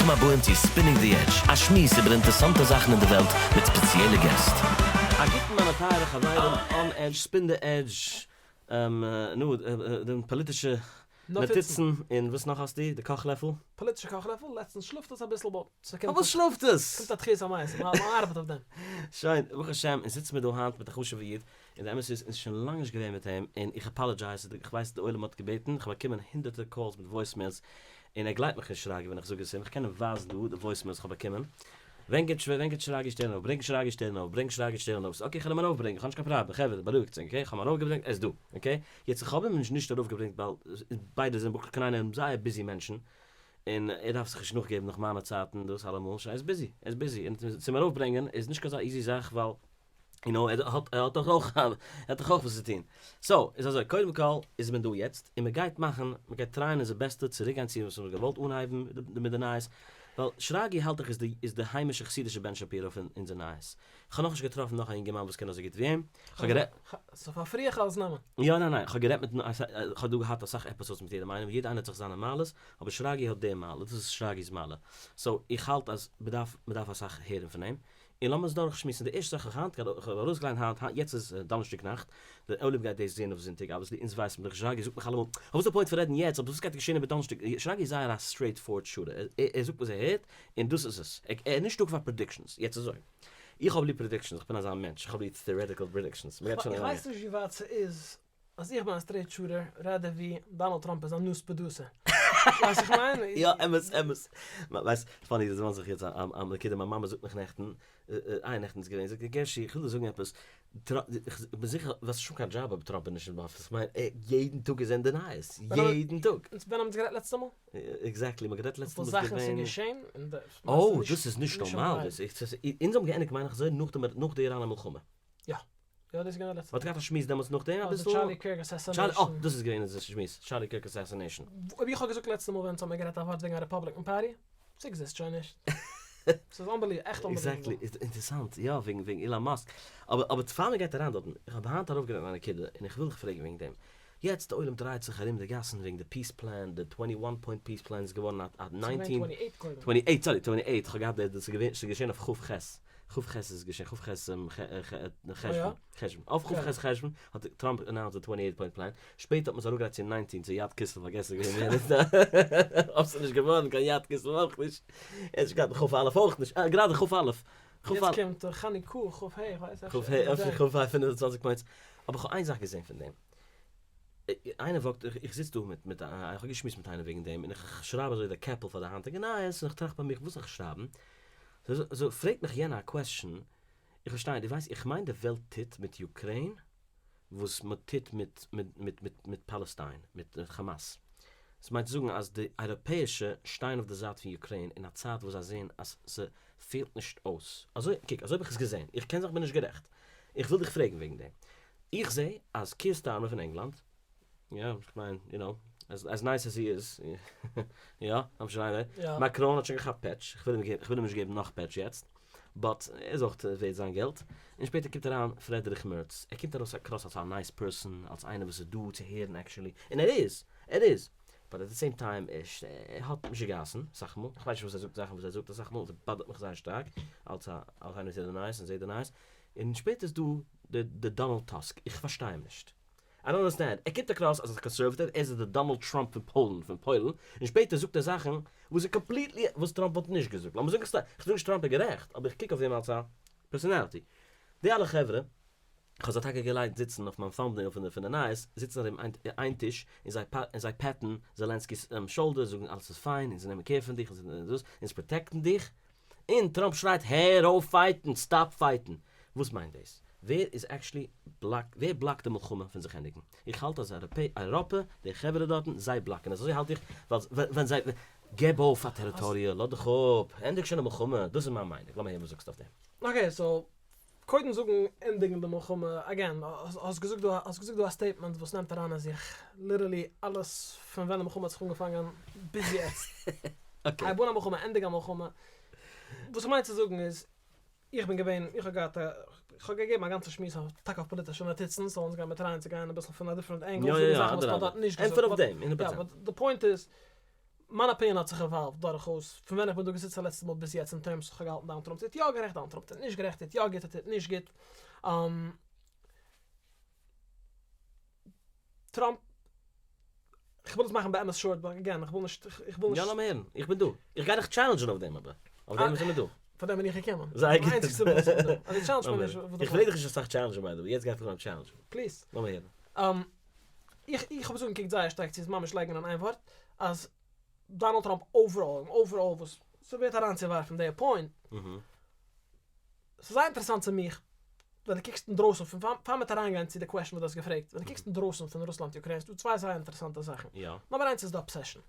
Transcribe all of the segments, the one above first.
ברוכים הבאים צו Spinning the Edge, א שמועס איבער אינטערסאנטע זאכן אין די וועלט מיט ספעציעלע געסט. א גוטן מיינע טייערע חברים, On Edge, Spin the Edge, נו, די פאליטישע נאטיצן, און וואס נאך האסטו? די קאך לעפל? פאליטישע קאך לעפל, לעצטנס שלאפט עס אביסל but ס'קומט. פארוואס שלאפט עס? ס'קומט א תחיית המתים, מ'ארבעט אויף דעם. שוין, ברוך השם, אונז זיצן מיר דא היינט מיט א חשוב'ע איד, און די אמת איז, אונז שוין לאנג נישט געווען מיט אים, און איך apologize, איך ווייס די עולם האט געבעטן, איך האב באקומען הונדערטער calls מיט voicemails, און ער גלייבט מיך נישט שרגי ווען איך זאג עס אים, איך קען אים ווייזן דא די voicemails איך האב באקומען, ווען גייט ווען גייט שרגי שטערן אויף, ברענג שרגי שטערן אויף, ברענג שרגי שטערן אויף, okay איך וועל אים ארויפברענגען, איך האב נישט קיין פראבלעם, חברה בארואיגטס ענק, okay איך האב אים ארויפגעברענגט, ער איז דא, okay, יעצט איך האב אים נישט נישט ארויפגעברענגט ווייל ביידע זענען ברוך קיין עין זייער busy מענטשן, און ער דארף זיך נישט נאכגעבן נאך מיינע צייטן דאס אלעמאל, שוין ער איז busy, ער איז busy, און צום ארויפברענגען איז נישט קיין אזא easy זאך ווייל יו נאו, ער האט ער האט דאך אויך ער האט דאך אויך וואס צו טון. so, איז אזוי, קודם כל איז מען דא יעצט, און מען גייט מאכן, מען גייט try ען אונזער בעסטע צוריק גיין צו וואס מ'האט געוואלט אנהייבן מיט די נייעס, ווייל שרגי האלט איך איז די איז די היימישע חסידישע בען שפירא פון אונזער נייעס. כ'האב נאכנישט געטראפן נאך א אינגערמאן וואס קען אזוי גוט ווי אים. כ'האב גערעדט. ס'איז פאר פרי איך אלס נאמען. יא ניין ניין, כ'האב גערעדט מיט, כ'האב דא געהאט אסאך episodes מיט יעדעם איינעם, יעדער איינער האט זיך זיינע מעלות, אבער שרגי האט די מעלה, דאס איז שרגי'ס מעלה. so, איך האלט אז מ'דארף מ'דארף אסאך הערן פון אים, און לאמיר עס דורכשמועסן, די ערשטע זאך איך היינט איך האב ארויסגעליינט היינט, יעצט איז דאנערשטאג נאכט, די עולם גייט דאס זעהן אויף זונטאג, obviously אונז ווייסן מיר דאך, שרגי זאגט מיך אלעמאל, וואס איז די point פון רעדן יעצט, אבער וואס גייט געשעהן איבער דאנערשטאג, שרגי איז זייער א straight forward shooter, ער זאגט וואס ער הערט, און דאס איז עס, ער איז נישט דא פאר predictions, יעצט אזוי, איך האב ליב predictions, איך בין אזא מענטש, איך האב ליב theoretical predictions, מ'גייט שוין אריין. איך ווייס נישט ווי ווייט ס'איז אז איך בין א straight shooter rather ווי דאנאלד טראמפ איז א news producer. ווייסט וואס איך מיין? יא אמת אמת. ווייסט funny דאס דערמאנט זיך יעצט א נקודה מיין מאמע זאגט מיך נעכטן, איי נעכטן איז געווען, זאגט זי גערשי איך וויל דיר זאגן עפעס, איך בין זיכער דו האסט שוין קיין דזשאב אויב טראמפ איז נישט אין אפיס, כ'מיין יעדן טאג איז ער אין די נייעס, יעדן טאג. ווען האבן אונז גערעדט לעצטע מאל? exactly, מ'האט גערעדט לעצטע מאל איז געווען. זאכן ס'געשען און די. אוי דאס איז נישט נארמאל דאס, אונז האבן געענדיגט מיין איך אזוי נאך די איראנער מלחמה. יא. יא דאס איז געווען די לעצטע. מ'האט געהאט א שמועס דעמאלטס נאכדעם אביסל. Charlie Kirk assassination. אה, דאס איז געווען אונזער שמועס, Charlie Kirk assassination. אויב איך האב געזאגט לעצטע מאל ווען אונז האמיר גערעדט א ווארט וועגן א Republican Party, ס'עקזיסט שוין נישט. ס'איז unbelievable, עכט unbelievable. exactly, איז אינטערעסאנט, יא, וועגן וועגן אילאן מאסק. אבער אבער פאר מ'גייט אריין דארטן, איך האב היינט ארויפגעלייגט א נקודה און איך וויל דיך פרעגן וועגן דעם. יעצט די עולם דרייט זיך ארום די גאסן וועגן די peace plan, די twenty one point peace plan איז געווארן א nineteen, twenty eight, sorry, twenty eight, כ'האב געהאט די, ס'איז געווען, ס'איז געשען אויף כ ח, כ ח איז געשען, כ ח חשוון, חשוון, אויף כ ח חשוון האט טראמפ announced די twenty eight point plan, שפעטער האט מען עס אראפגעלייגט צו nineteen, צו יד כסלו, פארגעס איך געווען ווען איז אויב ס'איז נישט געווארן קיין יד כסלו אויך נישט, ער האט נישט געהאט כ א אויך נישט, אה גראדע כ א. יעצט קומט חנוכה כ ה, איך ווייס אפשר. כ ה, אפשר כ ה 25 points, אבער איך האב איין זאך געזען פון דעם, איינער וואקט, איך זיץ דא מיט מיט א, איך האב געשמועסט מיט איינעם וועגן דעם, און איך שרייב אזוי די קעפל פאר די היינטיגע נייעס, און איך טראכט ביי מיך וואס זאל איך שרייבן, so פרעגט מיך יענער א question, איך פארשטיי, דו ווייסט, איך מיין די וועלט טוט מיט Ukraine וואס מען טוט מיט מיט מיט מיט פאלעסטיין, מיט כאמאס. עס מיינט צו זאגן אז די אייראפעאישע שטייען אויף די זייט פון Ukraine אין א צייט וואס זיי זעען אז ס'פעלט נישט אויס. אזוי, קוק, אזוי האב איך עס געזען, איך קען זיין כ'בין נישט גערעכט, איך וויל דיך פרעגן וועגן דעם. איך זע אז קיר סטארמער פון ענגלאנד, יא, איך מיין, you know, as nice as he is, יא, מאקרון האט שוין געכאפט פעטש, איך וויל אים נישט געבן נאך פעטש יעצט, but ער איז אויך ווערט זיין געלט, און שפעטער קומט אריין פרעדריך מערץ, ער קומט ארויס across אלס א nice person, אלס איינער וואס איז דא צו הערן actually, און ער איז, ער איז, but at the same time ער האט משוגעת'ן אסאך מאל, איך ווייס נישט וואס ער זאגט זאכן וואס ער זאגט אסאך מאל, עס bother ט מיך זייער שטארק, אלס א אלס איינער וואס הערט די נייעס און זעט די נייעס, און שפעטער איז דא די דאנאלד טוסק, איך פארשטיי אים נישט. I don't understand, ער קומט across אלס א conservative, ער איז די דאנאלד טראמפ פון פוילן, פון פוילן, און שפעטער זאגט ער זאכן וואס איז completely וואס טראמפ וואלט נישט געזאגט, לאמיר זאגן סתם, איך זאג נישט טראמפ איז גערעכט, אבער איך קוק אויף אים אלס א personality. די אלע חברה, איך האב זיי טאקע געלייגט זיצן אויף מיין thumbnail פון די פון די נייעס, זיצן ארום איין טיש, און זיי און זיי pat ן זעלענסקי'ס shoulder, זאגן אלעס איז פיין, אונז נעמען care פון דיך, אונז דאס, אונז protect ן דיך, און טראמפ שרייט הער אויף fight ן! stop fight ן! וואס מיינט דאס? ווער איז actually block ווער block ט די מלחמה פון זיך ענדיגן? איך האלט אז אייראפע די חברה דארטן זיי block ן עס אזוי האלט איך ווייל ווען זיי געב אויף א טעריטאריע לאז דיך אפ ענדיג שוין די מלחמה דאס איז מיין מיינונג לאמיר הערן וואס זאגסטו אויף דעם. okay so קודם זאגן ענדיגן די מלחמה again האסט געזאגט דא האסט געזאגט דא א statement וואס נעמט אריין אין זיך literally אלעס פון ווען די מלחמה האט זיך אנגעפאנגען ביז יעצט. הייב אן א מלחמה ענדיג א מלחמה. וואס איך מיין צו זאגן איז איך בין געווען איך האב געהאט א איך האב געגעבן א גאנצע שמועס אויף טאקע אויף פאליטישע נאטיצן so אונז גיימיר try ען צו גיין אביסל פון א different angle זאגן זאכן וואס מ'האט דארט נישט געזאגט. ענטפער אויף דעם, הונדערט פראצענט. יא but די point איז. מיין אפיניען האט זיך עוואלווד דורכאויס פון ווען איך בין דא געזיצן לעצטע מאל ביז יעצט אין טערמס איך האב געהאלטן דאנעלד טראמפ טוט יא גערעכט דאנעלד טראמפ טוט נישט גערעכט טוט יא גוט ער טוט נישט גוט. טראמפ כ'וויל עס מאכן באמת short but again כ'וויל נישט כ'וויל נישט. יא לאמיר הערן, איך בין דא. איך גיי דיך טשעלענדזשען אויף דעם אבער אויף דעם זעמיר דא. פאר דעם בין איך געקומען. זייער גוט. אז דו טשעלענדזשט מיר נישט. איך פלעג דיך נישט אסאך טשעלענדזשען by the way, יעצט גיי איך דיך אנהייבן טשעלענדזשען. Please. לאמיר הערן. איך איך האב עס אנגעקוקט זייער שטארק צו עס ממש לייגן אין איין ווארט אז דאנעלד טראמפ overall און overall וואס ס'ווערט אריינצואווארפן די point. ס'איז זייער אינטערעסאנט צו מיך ווען דו קוקסט אינדרויסן פון, פאר מ'וועט אריינגיין צו די question וואס דו האסט געפרעגט, ווען דו קוקסט אינדרויסן פון רוסלאנד אוקריינע איז דא צוויי זייער אינטערעסאנטע זאכן. נאמבער איינס איז די obsession.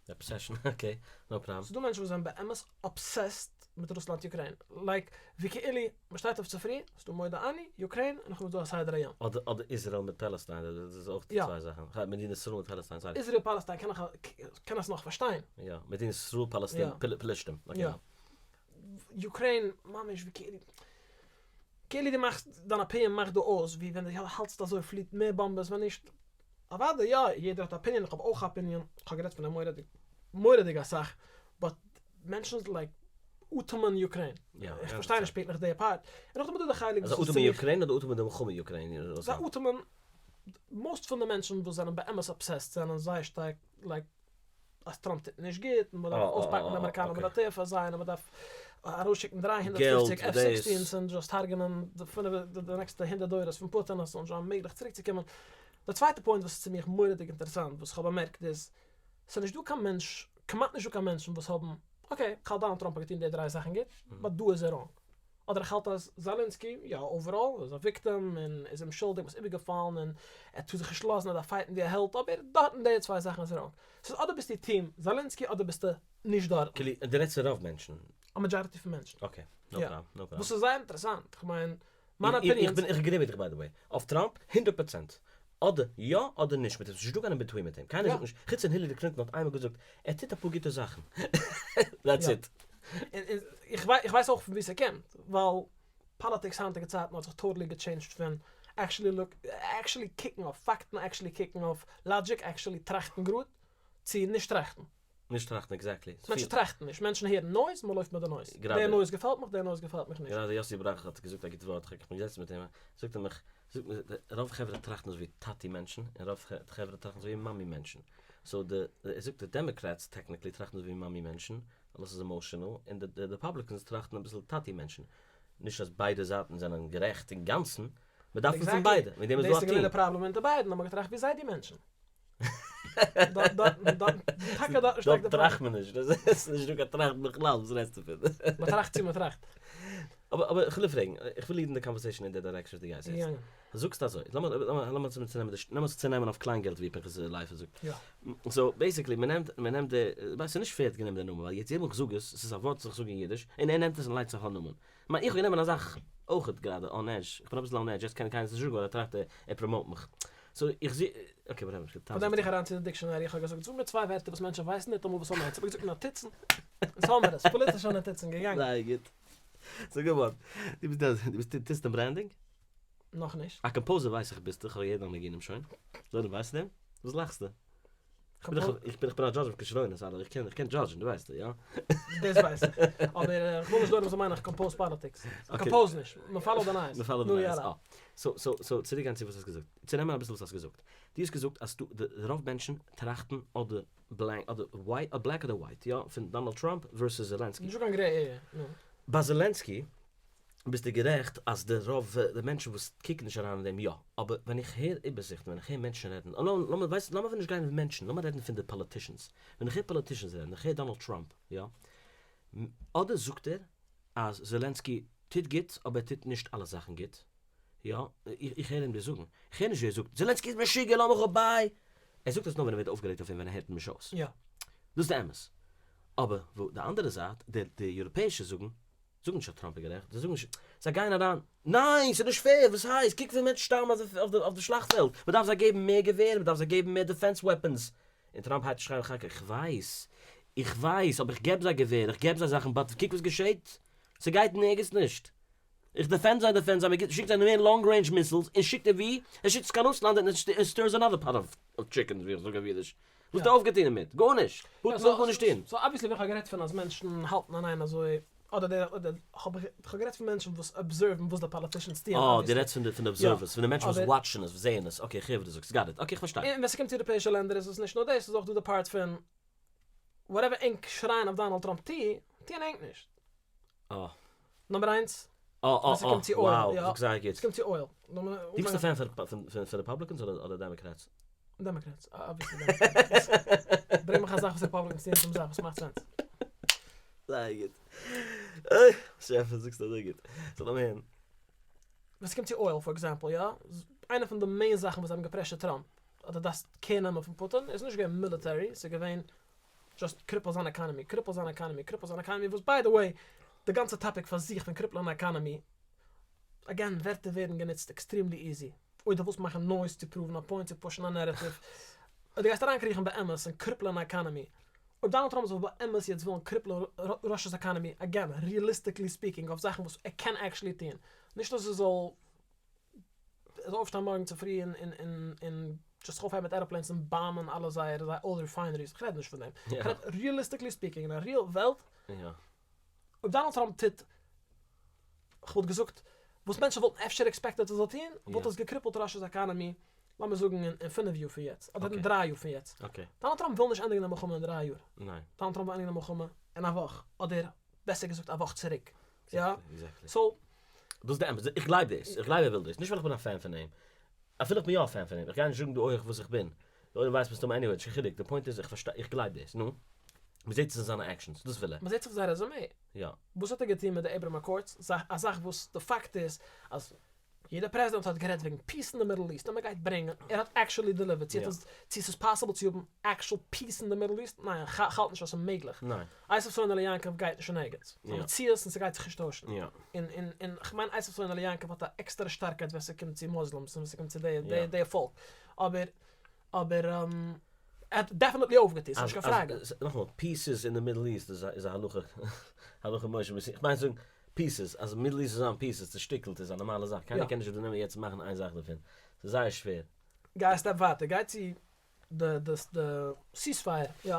די obsession, okay, no problem. ס'איז דא מענטשן וואס זענען באמת obsessed מיט רוסלאנד אוקריינע, like ווי כאילו מ'שטייט אויף צופרי, ס'איז דא מודה אני, אוקריינע, און נאכדעם איז דא א סדר היום. אדער אדער איזראעל מיט פאלעסטיין, דאס איז אויך די צוויי זאכן, מדינת ישראל מיט פאלעסטיין, sorry. איזראעל פאלעסטיין קען איך קען עס נאך פארשטיין. יא, מדינת ישראל פאלעסטין, פלישתים, okay. Ukraine ממש ווי כאילו כאילו דו מאכסט דיין opinion מאכט דא אויס ווי ווען דו האלטסט אזוי פליט מער באמבעס ווען נישט אוודאי יא יעדער האט opinion איך האב אויך opinion איך האב גערעדט פון דעם מורא'דיג מורא'דיג אסאך but מענטשן like אטעמען Ukraine איך פארשטיי נישט פונקטליך די part און נאכדעם איז דא די חלק וואס איז אטעמען Ukraine אדער אטעמען די מלחמה Ukraine? זיי אטעמען most פון די מענטשן וואס זענען באמת obsessed זענען זייער שטארק like אז טראמפ טוט נישט גוט, און מ'דארף אויספאקן די אמעריקאנער מיליטער פאר זיי, און מ'דארף ארויסשיקן 350 F sixteens און just הרג'נען די פינף די נעקסטע הונדערט דורות פון פוטין אז ס'זאל נישט זיין מעגליך צוריקצוקומען. די צווייטע point וואס איז צו מיך מורא'דיג אינטערעסאנט וואס כ'האב באמערקט איז, ס'איז נישט דא קיין מענטש, כמעט נישט דא קיין מענטשן וואס האבן, okay, כ'האלט דאנאלד טראמפ האט געטון די דריי זאכן גוט, but דא איז ער wrong. אדער איך האלט אז זאלענסקי, יא overall, איז א victim און איז אומשולדיג, מ'איז איבערגעפאלן און ער טאר זיך נישט לאזן, ער דארף פייטן ווי א העלד, אבער דארט אין די צוויי זאכן איז wrong. ס'איז אדער ביסטו team זאלענסקי אדער ביסטו נישט דארטן. כאילו, דו רעדסט פון רוב מענטשן? א majority פון מענטשן. Okay, no problem, no problem. וואס איז זייער אינטערעסאנט, כ'מיין, מיין opinion. איך בין, איך agree מיט דיך by the way. אויף טראמפ, הונדערט פראצענט. אדער יא אדער נישט מיט אים, ס'נישט דא קיין אין between מיט אים. קיינער זאגט נישט, חוץ פון הילערי קלינטאן האט איינמאל געזאגט, ער טוט אפאר גוטע זאכן. That's it. איך ווייס אויך פון וואו ס'קומט, ווייל politics היינטיגע צייטן האט זיך totally געטשעינדזשט פון actually look, actually קוקן אויף פאקטן, actually קוקן אויף logic, actually טראכטן גראד, צו נישט טראכטן. נישט טראכטן exactly. מענטשן טראכטן נישט, מענטשן הערן noise, מען לויפט מיט די noise. די noise געפעלט מיך, די noise געפעלט מיך נישט. גראדע יאסי בראך האט געזאגט א גוט ווארט, איך בין געזעצן מיט אים, זאגט ער מיך, זאגט מיר, רוב חברה טראכטן אזויווי טאטי מענטשן, און רוב חברה טראכטן אזויווי מאמי מענטשן. So די, ער זאגט די Democrats technically טראכטן אזויווי מאמי מענטשן, אלעס איז emotional, און די Republicans טראכטן אביסל טאטי מענטשן. נישט אז ביידע זייטן זענען גערעכט אינגאנצן, מען דארף פון ביידע, וועגן דעם איז דא א team. דאס איז געווען די פראבלעם אונטער ביידן, האט מען געטראכט ווי זיי די מענטשן. דארט טראכט מען נישט, עס איז נישט דא קיין טראכט בכלל, וואס רעדסטו פון? מען טראכט צו מען טראכט. אבער אבער איך וויל פרעגן, איך וויל lead ן די conversation אין די direction וואס דו גייסט יעצט. זאגסט אזוי, לאמיר עס צונעמען אויף קליין געלט ווי פנחס לייפער זאגט. So basically מען נעמט, מען נעמט די, ווייסט ס'איז נישט fair גענומען די נאמען, ווייל יעצט יעדע מאל איך זאג עס, עס איז א ווארט וואס איך זאג אין אידיש, און ער נעמט עס און לייגט זיך א נאמען. כ'מיין איך האב גענומען א זאך אויכעט גראדע on edge, איך בין אביסל on edge, יעצט קען קיינער עס נישט זאגן ווייל ער טראכט ער promote מיך. So איך זע, okay whatever, איך פאר דעם בין איך אריין צו די dictionary, איך האב געזאגט זאג מיר צוויי ווערטער וואס מענטשן ווייסן ניטאמאל וואס אן edge, האב איך געזאגט נאטיצן, אונז האמיר עס, פאליטישע נאטיצן, געגאנגען. זייער גוט. ס'איז געווארן. דו ביסט דער, דו ביסט, טוסט אין branding? נאכנישט. א composer ווייס איך ביסטו, כ'האב געהערט דיין ניגונים שוין. זאג נאר ווייסטו דעם? וואס לאכסטו? איך בין א judge אויף כשרונות, אלער, איך קען, איך קען judge ן, דו ווייסט, יא? דאס ווייס איך. אבער איך וויל נישט דארט מ'זאל מיינען איך compose politics. איך compose נישט. מ'פאלאוט די נייעס. מ'פאלאוט די נייעס, אה. So, so, so, צוריק גיין צו וואס האסט געזאגט. צו נעמען אביסל וואס האסט געזאגט. דו האסט געזאגט אז דו, די רוב מענטשן טראכטן אדער blank, אדער white, אדער black אדער white, יא? פון דאנאלד טראמפ versus זעלענסקי. נישטא קיין gray area, נו. ביי זעלענסקי ביסטו גערעכט אז די רוב די מענטשן וואס קוקן נישט אריין אין דעם יא, אבער ווען איך הער איבערזיכטן ווען איך הער מענטשן רעדן, און לאמיר ווייסט לאמיר נישט גיין מענטשן לאמיר רעדן פון די politicians, ווען איך הער politicians רעדן איך הער דאנאלד טראמפ יא, אדער זאגט ער אז זעלענסקי טוט גוט אבער ער טוט נישט אלע זאכן גוט, יא, איך הער אים דאס זאגן, איך הער נישט ווי ער זאגט זעלענסקי איז משוגע לאמיך אפ ביי, ער זאגט עס נאר ווען ער ווערט אויפגערעגט אויף אים ווען ער הערט אים נישט אויס, יא. דאס איז די אמת, אבער וואו די אנדערע זייט די די יוראפעישע זאגן זאג נישט אז טראמפ איז גערעכט, זיי זאגן נישט, זיי גייען אריין, ניין ס'איז נישט fair, וואס הייסט, קוק ווי מענטשן שטארבן אויף די שלאכטפעלד, מען דארף זיי געבן מער געווער, מען דארף זיי געבן מער defense weapons, און טראמפ הייבט שרייען חק, איך ווייס, איך ווייס, אבער איך געב זיי געווער, איך געב זיי זאכן, but קוק וואס געשעט, ס'גייט נערגעץ נישט, איך defend זיי, defend זיי, מען שיקט זיי מער long range missiles, און שיקט ער ווי? ער שיקט עס קיין רוסלאנד און עס stirs another pot of chickens ווי איך זאג אויף אידיש. וואס האט ער אויפגעטון דערמיט? גארנישט! פוטין וויל גארנישט טון. סאו אבוויעסלי ווען כ'האב גערעדט פון אז מענטשן האלטן אין איין אזוי, אדער די אדער האב איך כ'האב גערעדט פון מענטשן וואס אבזערוון וואס די פאליטישאנס טוען אה, דו רעדסט פון די פון די אבזערווערס, פון די מענטשן וואס וואטשן עס, וואס זעען עס, אקעי כ'הער וואס דו זאגסט, גאט איט, אקעי כ'פארשטיי. און ווען ס'קומט צו אייראפעאישע לענדער איז עס נישט נאר דאס, ס'איז אויך דא די פארט פון וואטעווער ענק שרייען אויף דאנעלד טראמפ טו, טוען ענק נישט. אה. נומבער איינס, אה אה ווען ס'קומט צו אויל, וואו, יא, זאגסט זייער גוט. ס'קומט צו אויל. דו ביסט א פען פון רעפאבליקענס אדער דעמאקרעטס? דעמאקרעטס, אבוויעסלי דעמאקרעטס. ברענג מיך א זאך וואס רעפאבליקענס טוען צום זאך וואס מאכט סענס. זייער גוט. אוי, שעפער זאגסט אזוי גוט. סאו לאמיר הערן. ווען ס'קומט צו אויל פאר עקזעמפל, יא, איינע פון די מעין זאכן וואס זיי האבן געפרעשורט טראמפ אז דו דארפסט קעיר נעמען פון פוטין איז נישט געווען מיליטערי, ס'איז געווען דזשאסט קריפל זיין עקאנעמי, קריפל זיין עקאנעמי, קריפל זיין עקאנעמי, וואס ביי די וועי, די גאנצע טאפיק פאר זיך פון קריפלען אן עקאנעמי, אגעין ווערטער ווערן גענוצט עקסטרימלי איזי, אויב דו ווילסט מאכן נויז צו פראוון א פוינט צו פושן א נערעטיוו, אויב דו גייסט אריינקריכן באמת און קריפלען א עקאנעמי, אויב דאנעלד טראמפ זאל באמת יעצט ווילן קריפלען ראשע'ס עקאנעמי, אגעין ריעליסטיקלי ספיקינג אויף זאכן וואס ער קען עקשעלי טון, נישט אז ער זאל ער זאל אויפשטיין מארגן צופרי און און און און דזשאסט זיך אויפהייבן מיט עראפלעינס און באמען אלע זייערע זייער אויל ריפיינעריס, איך רעד נישט פון דעם, איך רעד ריעליסטיקלי ספיקינג אין א ריעל וועלט, אויב דאנעלד טראמפ טוט, כ'וואלט געזאגט, וואס מענטשן וואלטן אפשר עקספעקטעד ער זאל טון, וואלט עס געקריפלט ראשע'ס עקאנעמי, לאמיר זאגן אין פינף יאר פון יעצט, אדער אין דריי יאר פון יעצט. דאנעלד טראמפ וויל נישט ענדיגן די מלחמה אין דריי יאר. דאנעלד טראמפ וויל ענדיגן די מלחמה אין א וואך, אדער בעסער געזאגט א וואך צוריק. יא? סאו. דאס איז די אמת, איך גלייב דאס, איך גלייב ער וויל דאס, נישט ווייל איך בין א פען פון אים, אפילו איך בין יא א פען פון אים, איך גיי נישט זאגן דא אויך וואס איך בין, די עולם ווייסט מסתמא עניוועי, נישט קיין חילוק, די פוינט איז איך פארשטיי, איך גלייב דאס, נו, מען זעט עס אין זיינע עקשאנס, דאס וויל ער. מען זעט עס אויף זיין רעזומעי. יא. וואס האט ער געטון מיט די עיברעם אקארדס, א זאך וואס די פאקט איז אז יעדער פרעזידענט האט גערעדט וועגן פיס אין די מידל איסט און מען גייט ברענגען, ער האט עקשעלי דעליווערט, צו עס צו ס'איז פאסיבל צו האבן עקשעל פיס אין די מידל איסט, ניין כ'האלט נישט אז ס'איז מעגליך, עשו שונא ליעקב גייט נישט אין ערגעץ, ס'איז א מציאות און ס'גייט זיך נישט טוישן, און און און כ'מיין עשו שונא ליעקב האט א עקסטערע שטארקייט ווען ס'קומט צו מוסלימס און ווען ס'קומט צו די די פאלק, אבער אבער ער האט דעפענעטלי אויפגעטון, ס'נישט קיין פראגע. נאכאמאל, פיס אין די מידל איסט איז א הלכה הלכה משה מסיני, כ'מיין צו זאגן פיסעס, אז מידל איסט זאל זיין פיסעס, צושטיקלט איז א נארמאלע זאך, קיינער קען נישט דא נעמען יעצט מאכן איין זאך דערפון, ס'איז זייער שווער. גיי א סטעפ ווייטער, גיי צו די די די סיספייער, יא,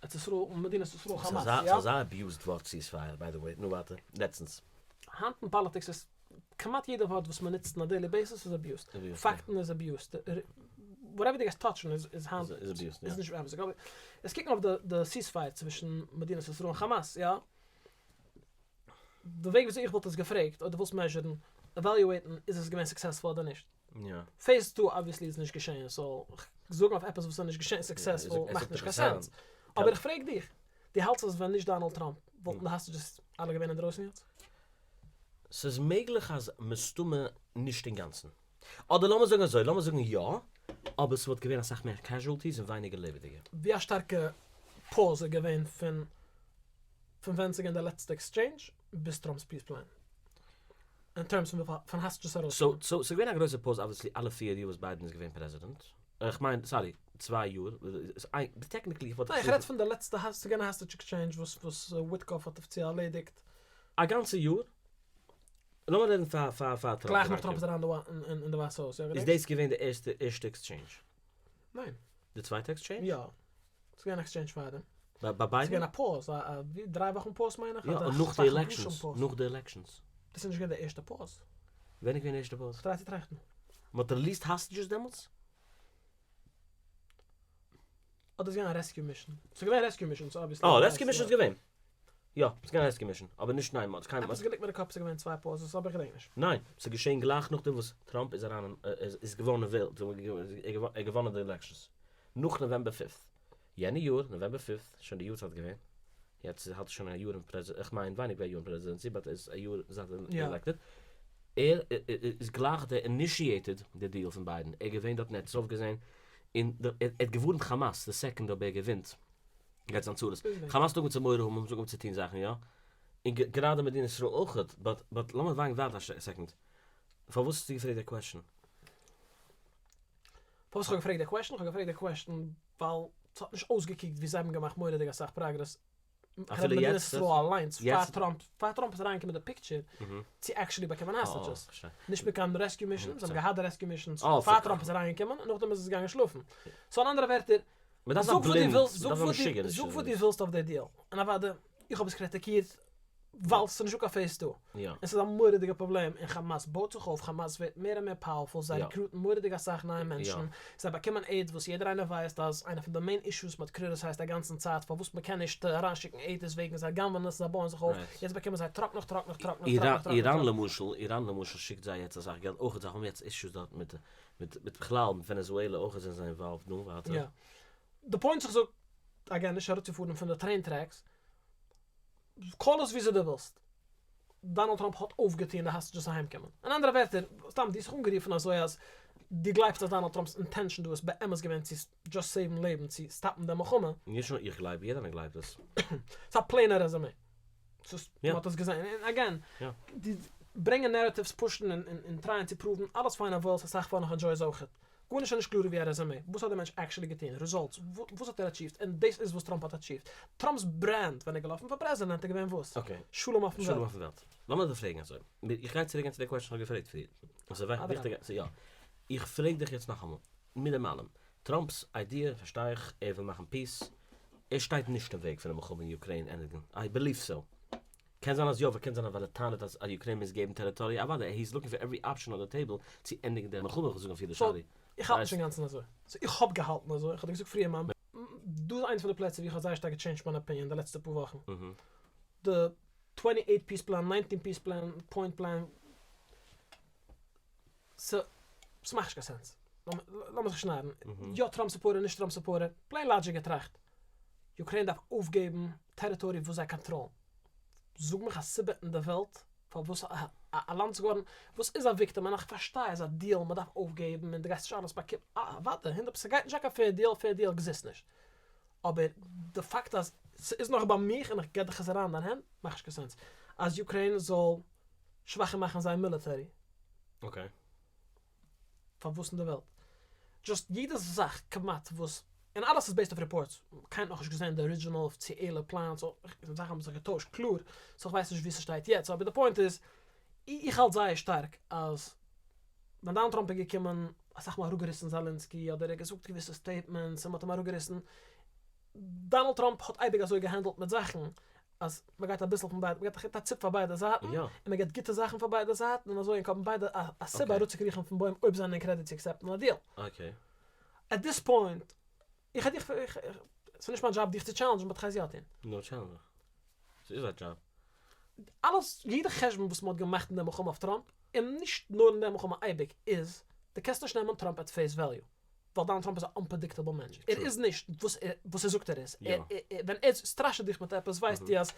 ארץ ישראל, מדינת ישראל חאמאס, יא. ס'איז אזא אביוזד ווארט סיספייער, ביי די וועי, נו ווייטער, לעצטנס. היינט אין פאליטיקס איז כמעט יעדע ווארט וואס מען נוצט אין א דעילי בעיסיס איז אביוזד, פאקטן איז אביוזד, וואטעווער דו גייסט טאטשן איז איז היינט איז נישט אמת'דיג, אבער יעצט קוקן אויף די די סיספייער צווישן מדינת ישראל און חאמאס, יא. די וועג וויאזוי איך וואלט עס געפרעגט, אויב דו ווילסט מעזשערן, עוועליועיטן, איז עס געווען סוקסעספול אדער נישט. פעיז טו אבוויעסלי איז נישט געשען, סאו זאגן אויף עפעס וואס איז נישט געשען סוקסעספול מאכט נישט קיין סענס. אבער איך פרעג דיך, דו האלטסט אז ווען נישט דאנעלד טראמפ וואלטן די האסטעדזשעס אלע געווען אינדרויסן יעצט? ס'איז מעגליך אז מסתמא נישט אינגאנצן. אדער לאמיר זאגן אזוי, לאמיר זאגן יא, אבער ס'וואלט געווען אסאך מער קעזשועלטיס און ווייניגער לעבעדיגע. ווי א שטארקע פאוז איז געווען פון פון ווען ס'געווען די לעצטע עקסטשעינדזש ביז טראמפ'ס פיס פלען? אין טערמס פון וויפיל פון האסטעדזשעס ארויסקומען. סאו ס'איז געווען א גרויסע פאוז אבוויעסלי אלע פיר יאר וואס ביידען איז געווען פרעזידענט, איך מיין סארי צוויי יאר, טעקניקלי איך וואלט. ניין איך רעד פון די לעצטע ס'איז געווען א האסטעדזש עקסטשעינדזש וואס וואס וויטקאף האט אפיציעל ארלעדיגט. א גאנצע יאר? לאמיר רעדן פאר פאר פאר טראמפ. גלייך נאך טראמפ איז אריין אין די ווייסע הויז, יא געדענקסט? איז דאס געווען די ערשטע ערשטע עקסטשעינדזש? ניין. די צווייטע עקסטשעינדזש? יא. ס'איז געווען עקסטשעינדזש פארדעם. ביי ביידען? ס'איז געווען א פאוז, א דריי וואכן פאוז מיין איך, יא, און נאך די עלעקשאנס, נאך די עלעקשאנס. דאס איז נישט געווען די ערשטע פאוז. ווען איז געווען די ערשטע פאוז? כ'טריי צו טראכטן. מ'האט רעליסד האסטעדזשעס דעמאלטס? אדער איז געווען א רעסקיו מישן? ס'איז געווען רעסקיו מישנס אבוויעסלי. אה, רעסקיו מישן איז געווען. יא, ס'איז געווען א רעסקיו מישן, אבער נישט ניין, מ'האט קיינמאל. עפעס געליגט מיר אין קאפ ס'איז געווען צוויי פאוזעס אבער כ'געדענק נישט. ניין, ס'איז געשען גלייך נאכדעם וואס טראמפ איז אריין אין, איז געווארן ערוועלט, ער האט געוואנען די עלעקשאנס. נאך נאוועמבער פיפט. יענע יאר, נאוועמבער פיפט, שוין די יארצייט געווען, יעצט האלט ער שוין א יאר אין פרעזידענט, איך מיין ווייניג ווי א יאר אין פרעזידענטסי, באט איז א יאר זייט ער עלעקטעד, ער איז גלייך דער אינישיעטעד די דיעל פון ביידען, ער איז געווען דארט און ער האט עס אויפגעזען, און ער האט געווארנט כאמאס די סעקונדע אויב ער געווינט גייט זיין צרות, כאמאס האט אנגעהויבן צו מורא האבן, האבן זיי אנגעהויבן צו טון זאכן יא, און גראדע מדינת ישראל אויכעט, באט באט לאמיר גיין ווייטער א סעקונד, פארוואס האסטו געפרעגט די קוועשאן? פארוואס כ'האב געפרעגט די קוועשאן? כ'האב געפרעגט די קוועשאן ווייל ס'האט נישט אויסגעקוקט ווי זיי האבן געמאכט מורא'דיג אסאך פראגרעס, אפילו מדינת יעצט? ישראל אליינס פאר טראמפ, פאר טראמפ איז אריינגעקומען אין די פיקטשער צו עקשעלי באקומען האסטעדזשעס, נישט מיט קיין רעסקיו מישאנס, זיי האבן געהאט די רעסקיו מישאנס פאר טראמפ איז אריינגעקומען און נאכדעם איז עס געגאנגען שלאפן, סאו אין אנדערע ווערטער. מען דארף זיין זאג וואס דו בלינד, ווילסט, מען דארף זיין משוגע נישט זאג וואס דו ווילסט אויף די דיעל, און אוודאי, איך האב עס קריטיקירט ווייל ס'איז נישטא קיין פעיס טו, און ס'איז א מורא'דיגע פראבלעם, און כאמאס בויט זיך אויף, כאמאס ווערט מער און מער פאוערפול, זיי רעקרוטן מורא'דיג אסאך נייע מענטשן, זיי באקומען עיד וואס יעדער איינער ווייסט אז איינע פון די מעין אישוס מ'האט קריטיסייזט א גאנצן צייט פארוואס מ'קען נישט אריינשיקן עיד איז וועגן זיי גנב'נען עס און זיי בויען זיך אויף, יעצט באקומען זיי טראק נאך טראק נאך טראק נאך טראק נאך טראק. איראן למשל, איראן למשל שיקט זיי יעצט אסאך געלט אויכעט, זיי האבן יעצט אישוס דארט מיט מיט בכלל מיט ווענעזועלע אויכעט זענען זיי אינוואלווד, נו ווייטער. יא. די פוינט איך זאג, אגעין נישט אראפצופארן פון די טרעין טרעקס, קאל עס וויאזוי דו ווילסט, דאנאלד טראמפ האט אויפגעטון די האסטעדזשעס אהיימקומען. אין אנדערע ווערטער, סתם דו האסט זיך אנגערופן אזוי אז דו גלייבסט אז דאנאלד טראמפ'ס אינטענשאן דא איז באמת געווען צו דזשאסט סעיוון לעבן, צו סטאפן די מלחמה. נישט נאר איך גלייב, יעדער איינער גלייבט עס. ס'איז א פלעינע רעזומעי. ס'איז, מ'האט עס געזען. און אגעין, די ברענגען נערעטיווס, פושן און טרייען צו פראוון, אלעס פיין און וואויל, ס'איז אסאך פאן איך ענדזשוי עס אויכעט. גארנישט איז נישט קלארער ווי א רעזומעי. וואס האט דער מענטש עקשעלי געטון? רעזאלטס. וואס האט ער אטשיווט? און דאס איז וואס טראמפ האט אטשיווט. טראמפ'ס ברענד ווען ער איז געלאפן פאר פרעזידענט איז געווען וואס? שלום אויפן וועלט. שלום אויפן וועלט. לאמיר דיר פרעגן אזוי. איך גיי צוריק גיין צו די קוועסטשן איך האב געפרעגט פריער. עס איז וויכטיג. יא. איך פרעג דיך יעצט נאכאמאל. מיט דעם אלעם. טראמפ'ס איידיע פארשטיי איך. ער וויל מאכן פיס. ער שטייט נישט אין וועג פון די מלחמה אין אוקריין ענדיגן. איי בעליוו סאו. קען זיין אז יא, אבער קען זיין אז ווייל ער טענה'ט אז אוקריין מוז געבן טעריטאריע, אוודאי, הי איז לוקינג פאר עווערי אפשען אן די טעיבל צו ענדיגן די מלחמה, כ'זאג אויף אידיש סארי. איך האלט נישט אינגאנצן אזוי. סאו איך האב געהאלטן אזוי, איך האב דיר געזאגט פריער מיין. דא איז איינס פון די פלעצער ווי איך האב זייער שטארק געטשעינדזשט מיין אפיניען די לעצטע פאר וואכן. די טווענטי עיט פיס פלאן, ניינטין פיס פלאן, פוינט פלאן, ס'מאכט נישט קיין סענס. לאמיר זיך נישט נארן. יא טראמפ סופארטער נישט טראמפ סופארטער, פלעין לאגיק געטראכט. אוקריין דארף אויפגעבן טעריטארי וואס זיי קאנטראלן. זאג מיך א סיבה אין די וועלט פארוואס א לאנד איז געווארן וואס איז א וויקטים און איך פארשטיי אז א דיעל מען דארף אויפגעבן און דו גייסט נישט אלעס באקומען אוודאי הונדערט פראצענט ס'גייט נישט זיין קיין פעיר דיעל פעיר דיעל עקזיסט נישט אבער די פאקט אז ס'איז נאך ביי מיך און איך גיב דיך עס אריין אין דיין הענט מאכט נישט קיין סענס אז אוקריין זאל שוואכער מאכן זייער מיליטערי. אקעי. פארוואס אין די וועלט? דזשאסט יעדע זאך כמעט וואס, און אלעס איז בעיסד אויף רעפארטס, קיינער האט נאכנישט געזען די ארידזשינעל אפיציעלע פלאן, סאו זאכן האבן זיך געטוישט קלאר, סאו כ'ווייס נישט ווי ס'שטייט יעצט, אבער די פוינט איז, איך האלט זייער שטארק אז ווען דאנעלד טראמפ איז געקומען, אסאך מאל אראפגעריסן זאלענסקי, אדער ער האט געזאגט געוויסע סטעיטמענטס און מ'האט אים אראפגעריסן, דאנעלד טראמפ האט אייביג אזוי געהענדלט מיט זאכן, אז מען גייט אביסל פון ביידע, מען געבט א ציפ פאר ביידע זייטן, און מען געבט גוטע זאכן פאר ביידע זייטן, און אזוי האבן ביידע א סיבה אראפצוקריכן פון בוים אויב זיי זענען רעדי צו עקסעפטן א דיעל. עט דיס פוינט, איך העט דיך, ס'איז נישט מיין דזשאב דיך צו טשעלענדזשן באט כ'גיי עס יא טון. נו טשעלענדזש מיך. ס'איז א דזשאב. אלעס, יעדע חשבון וואס מען האט געמאכט אין די מלחמה אויף טראמפ, און נישט נאר אין די מלחמה אייביג, איז, דו קענסט נישט נעמען טראמפ עט פעיס וועליו. ווייל דאנעלד טראמפ איז א אנפרעדיקטעבל מענטש, ער איז נישט וואס וואס ער זאגט ער איז, ווען ער סטראשעט דיך מיט עפעס ווייסטו אז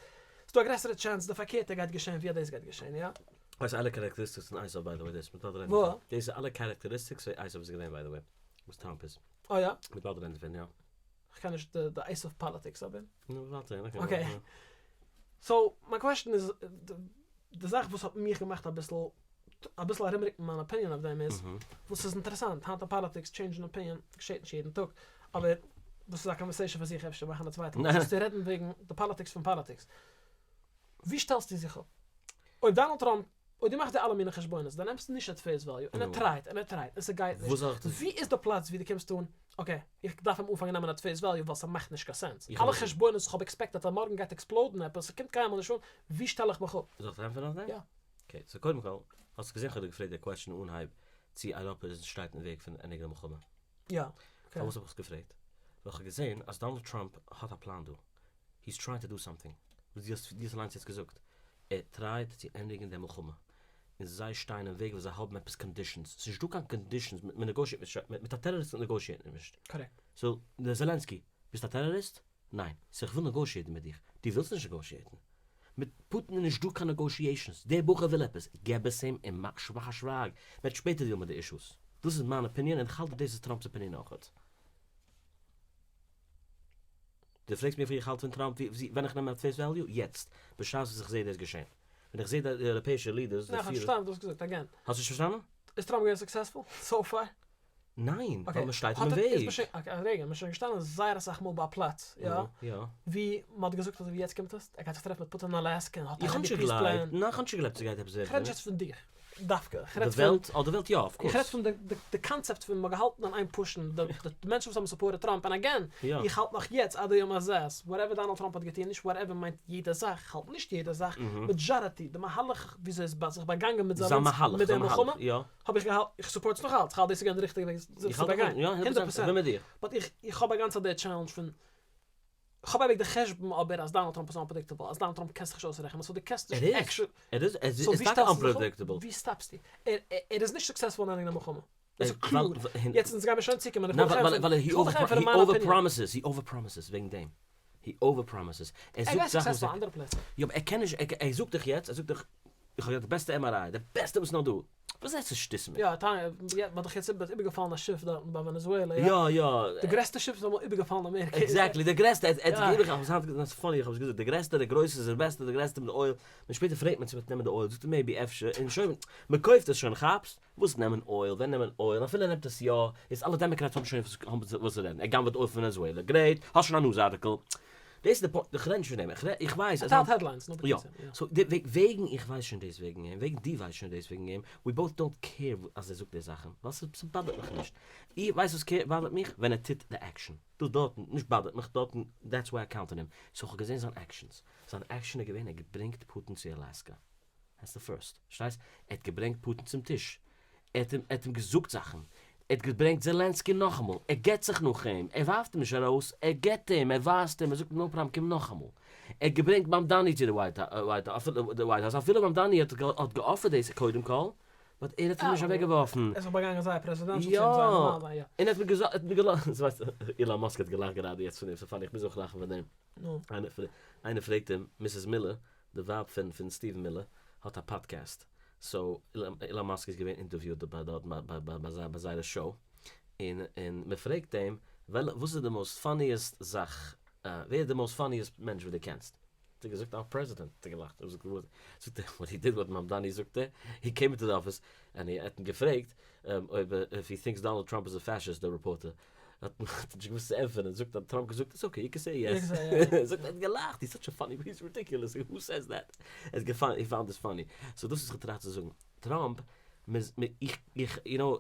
ס'דא א גרעסערע טשענס די פארקערטע גייט געשען ווי אז דאס גייט געשען, יא? דאס איז אלע כאראקטעריסטיקס פון עשיו ביי די וועי דאס מ'וועט באלד רעדן דערפון. דאס איז אלע כאראקטעריסטיקס ווי עשיו איז געווען ביי די וועי וואס טראמפ איז. אה יא? מ'וועט באלד רעדן דערפון יא. כ'קען נישט די עשיו פאליטיקס אבער. נו מ'וועט באלד זען אקעי. אקעי. סאו מיין קוועשטען איז די זאך וואס האט מיך געמאכט אביסל אביסל ארומרוקן מיין אפיניאן אויף דעם איז, וואס איז אינטערעסאנט, היינט אין פאליטיקס טשעינדזשן אפיניאן געשעט נישט יעדן טאג, אבער דאס איז א קאנווערסעישאן פאר זיך אפשר מאכן א צווייטע מאל, דזשאסט צו רעדן וועגן די פאליטיקס פון פאליטיקס. ווי שטעלסטו זיך אפ? אויב דאנעלד טראמפ, אויב דו מאכסט די אלע מיני חשבונות, דו נעמסט נישט עט פעיס וועליו, און ער טרייט און ער טרייט און ס'גייט נישט, ווי איז די פלאץ ווי דו קומסט אן, אקעי, איך דארף אים אנפאנגען נעמען עט פעיס וועליו ווייל ס'מאכט נישט קיין סענס, אלע חשבונות איך האב עקספעקטעט אז מארגן גייט עקספלאודן עפעס, ס'קומט קיינמאל נישט אן, ווי שטעל איך מיך אפ? זאל איך ענטפערן אויף דעם? יא. אקעי, סאו קודם כל, האסט געזען כ'האב דיר געפרעגט די קוועסטשן אנהייב צו אייראפע איז שטייט אין וועג פון ענדיגן די מלחמה. יא. פארוואס האב איך עס געפרעגט? ווייל כ'האב געזען אז דאנאלד טראמפ האט א פלאן דא. הי'ס טרייענג טו דו סאמטינג. וואס דו האסט דו האסט אליינס יעצט געזאגט. ער טרייט צו ענדיגן די מלחמה. און זיי שטייען אין וועג ווייל זיי האבן עפעס קאנדישאנס. ס'איז נישטא קיין קאנדישאנס. מ'נעגאושיעט מיט מיט א טעראריסט נעגאושיעט מען נישט. קארעקט. סאו, זעלענסקי, ביסט א טעראריסט? ניין, סאו איך וויל נעגאושיעטן מיט דיך, דו ווילסט נישט נעגאושיעטן. מיט פוטין איז נישט דא קיין נעגאושיעישאנס, דער בחור וויל עפעס, געב עס אים און מאך א שווייג, מ'וועט שפעטער דיעלן מיט די אישוס. דאס איז מיין אפיניאן און איך האלט אז דאס איז טראמפ'ס אפיניאן אויכעט. דו פרעגסט מיר ווי איך האלט פון טראמפ ווען איך נעם עט פעיס וועליו? יעצט, בשעת וואס איך זעה דאס געשען. ווען איך זעה די אייראפעאישע לידערס, די ניין, כ'האב נישט פירער. פארשטאנען וואס דו האסט געזאגט, אגעין. האסט נישט פארשטאנען? איז טראמפ געווען סוקסעספול סאו פאר? ניין, ווייל מען שטייט אים אין וועג. אקעי, רגע, מען איז שוין געשטאנען זייער אסאך מאל ביי א פלאץ, יא? יא. ווי מען האט געזאגט אזוי ווי יעצט קומט עס, ער גייט זיך טרעפן מיט פוטין אין אלעסקע און האט א איך האב רעדי נישט פיס געגלייבט, פלען. ניין איך האב נישט געגלייבט ס'גייט עפעס ווערן. כ'רעד נישט יעצט פון דיך. דווקא, איך די רעד פון. וועלט? אה די וועלט יא, אוו איך רעד קאורס. פון די קאנצעפט פון מ'האט געהאלטן אין איין פושן די מענטשן וואס האבן סופארטעד טראמפ, און אגעין, איך האלט נאך יעצט עד היום הזה אז וואטעווער דאנעלד טראמפ האט געטון, נישט וואטעווער מיינט יעדע זאך, איך האלט נישט יעדע זאך, מעדזשאריטי, די מהלך וויאזוי ער איז זיך באגאנגען מיט זעלענסקי מיט די מלחמה, האב איך געהאלטן, איך סופארט עס נאך אלץ, איך האלט דאס איז געווען די ריכטיגע וועג זיך צו באגיין, 100 פערסענט, באט איך האב א גאנצע די טשעלענדזש פון כ'האב אייביג די חשבון אבער אז דאנאלד טראמפ איז אנפרעדיקטעבל, אז דאנאלד טראמפ קענסט זיך נישט אויסרעכענען, סאו דו קענסט נישט עקשעלי. ער איז, ער איז, ער איז טאקע אנפרעדיקטעבל. ווי סטאפסטו? ער איז נישט סוקסעספול אין ענדיגן די מלחמה. דאס איז קלאר. יעצט אונז גיימיר שוין צוקומען, איך וויל דיך ענטפערן, איך וויל דיך ענטפערן מיין אפיניען. הי אווער-פראמיסעס, הי אווער-פראמיסעס וועגן דעם. הי אווער-פראמיסעס. ער זאגט זאכן וואס ער. ער גייט סוקסעספול אנדערע פלעצער. יא אבער ער קען נישט, ער זאגט דיך יעצט, ער זאגט דיך, איך האב געהאט די בעסטע MRI, די בעסטע וואס נאר דא. וואס הייסט עס שטות מיט? יא, תניא, מ'האט דאך יעצט איבערגעפאלן א שיף דארטן ביי ווענעזועלע, יא? יא, יא. די גרעסטע שיף איז אמאל איבערגעפאלן אמעריקע. עקזעקטלי, די גרעסטע, ער האט איבערגעפאלן, כ'האב עס היינט געזאגט, ס'איז פאני, איך האב עס געזאגט, די גרעסטע, די גרויסע, די בעסטע, די גרעסטע מיט אויל, און שפעטער פרעגט מען צו מ'וועט נעמען די אויל, זאגט ער מעיבי, אפשר, און שוין, מ'קויפט עס שוין, כאפסט? וואס נעמען אויל, ווען נעמען אויל, אפילו ער נעמט עס יא, איז אלע דעמעקרעטס האבן שוין וואס צו רעדן, ער גנב'עט אויל פון ווענעזועלע, גרעיט, האסט שוין א ניוז ארטיקל. דאס איז די פוינט, איך רעד נישט פון דעם, איך רעד, איך ווייס אז. ער טיילט העדליינס, נו בקיצור, יא. סאו וועגן איך ווייס שוין דאס וועגן אים, וועגן דו ווייסט שוין דאס וועגן אים, ווי באוט דאנט קעיר אז ער זאגט די זאכן, ווייל ס'באדערט מיך נישט. איך ווייס וואס באדערט מיך, ווען ער טוט די עקשאן. דאס דארטן, נישט באדערט מיך, דארטן, דעטס ווער איי קאונט אן הים. סאו כ'האב געזען זיין עקשאנס. זיין עקשאן איז געווען ער האט געברענגט פוטין צו אלעסקא. דעטס די פירסט. פארשטייסט? ער האט געברענגט פוטין צום טיש. ער האט אים, ער האט אים געזאגט זאכן. ער האט געברענגט זעלענסקי נאכאמאל. ער געט זיך נאך אים. ער ווארפט אים נישט ארויס. ער געט אים, ער ווייזט אים, ער זאגט אים נאו פראבלעם קום נאכאמאל. ער האט געברענגט מאמדאני צו די ווייט אפילו די ווייט האוז. אפילו מאמדאני האט האט געאפערט דאס קודם כל, באט ער האט אים נישט אוועקגעווארפן. ער איז זיך באגאנגען זייער פרעזידענטשל צו אים זייער נארמאל זיין יא. און ער האט מיר געזאגט, ער האט מיר געלאזט, ווייסט, אילאן מאסק האט געלאכט גראדע יעצט פון דעם, ס'איז פאני, איך מוז אויך לאכן פון דעם. נו. איינער פרעגט אים, מיסעס מילער, די ווייב פון פון סטיווען מילער האט א פאדקעסט, סאו אילאן מאסק איז געווען אינטערוויוט ביי דארט ביי זייערע שאו, און און מען פרעגט אים וואס איז די מאוסט פאניעסט זאך, ווער איז די מאוסט פאניעסט מענטש וואס דו קענסט? האט ער געזאגט אור פרעזידענט, האט ער געלאכט, האט ער געזאגט זאגט ער וואט הי דיד וואט מאמדאני זאגט ער, הי קעים אינטו די אפיס און ער האט אים געפרעגט אויב איף הי טינקס דאנאלד טראמפ איז א פעשיסט, די רעפארטער האט נישט געוואוסט צו ענטפערן, זאגט האט טראמפ געזאגט איטס אקעי יו קען סעי יעס, זאגט ער האט געלאכט, היז סאטש א פאני היז רידיקולעס, הו סעיז דעט, ער האט געפאנד הי פאונד דיס פאני, סאו דאס איז וואס כ'טריי צו זאגן, טראמפ איך איך יו נאו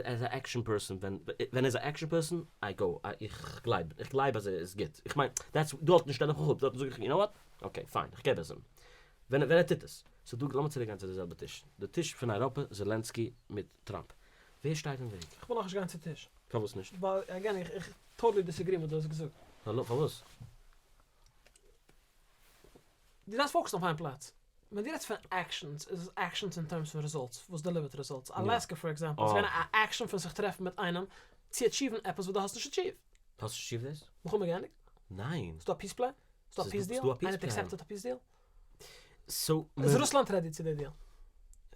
עז א עקשאן פערסאן ווען ווען ער איז א עקשאן פערסאן איי גאו איך גלייב איך גלייב אז ער איז גוט, איך מיין דעטס דארטן שטעל איך מיך אפ דארטן זאג איך יו נאו וואט אקעי פיין איך געב עס אים ווען ווען ער טוט עס, סאו דא לאמיר צוריק גיין צו די זעלבע טיש, די טיש פון אייראפע זעלענסקי מיט טראמפ, ווער שטייט אין וועג? כ'וויל נאכנישט גיין צו טיש. פארוואס נישט? ווייל אגעין איך איך טאטעלי דיסעגרי מיט וואס דו האסט געזאגט. פארוואס? דו דארפסט פאוקעסן אויף איין פלאץ. ווען דו רעדסט פון עקשאנס איז עס עקשאנס אין טערמס פון רעזולטס וואס דעליווערט רעזולטס. אלעסקע פאר עקזעמפל איז געווען א עקשאן פון זיך טרעפן מיט איינעם צו אטשיוון עפעס וואס דו האסט נישט אטשיווד. האסט נישט אטשיווד דאס? מלחמה געענדיגט? ניין. ס'דא א פיס פלען? ס'דא א פיס דיעל? איינער האט עקסעפטעד א פיס דיעל? סאו איז רוסלאנד רעדי צו די דיעל?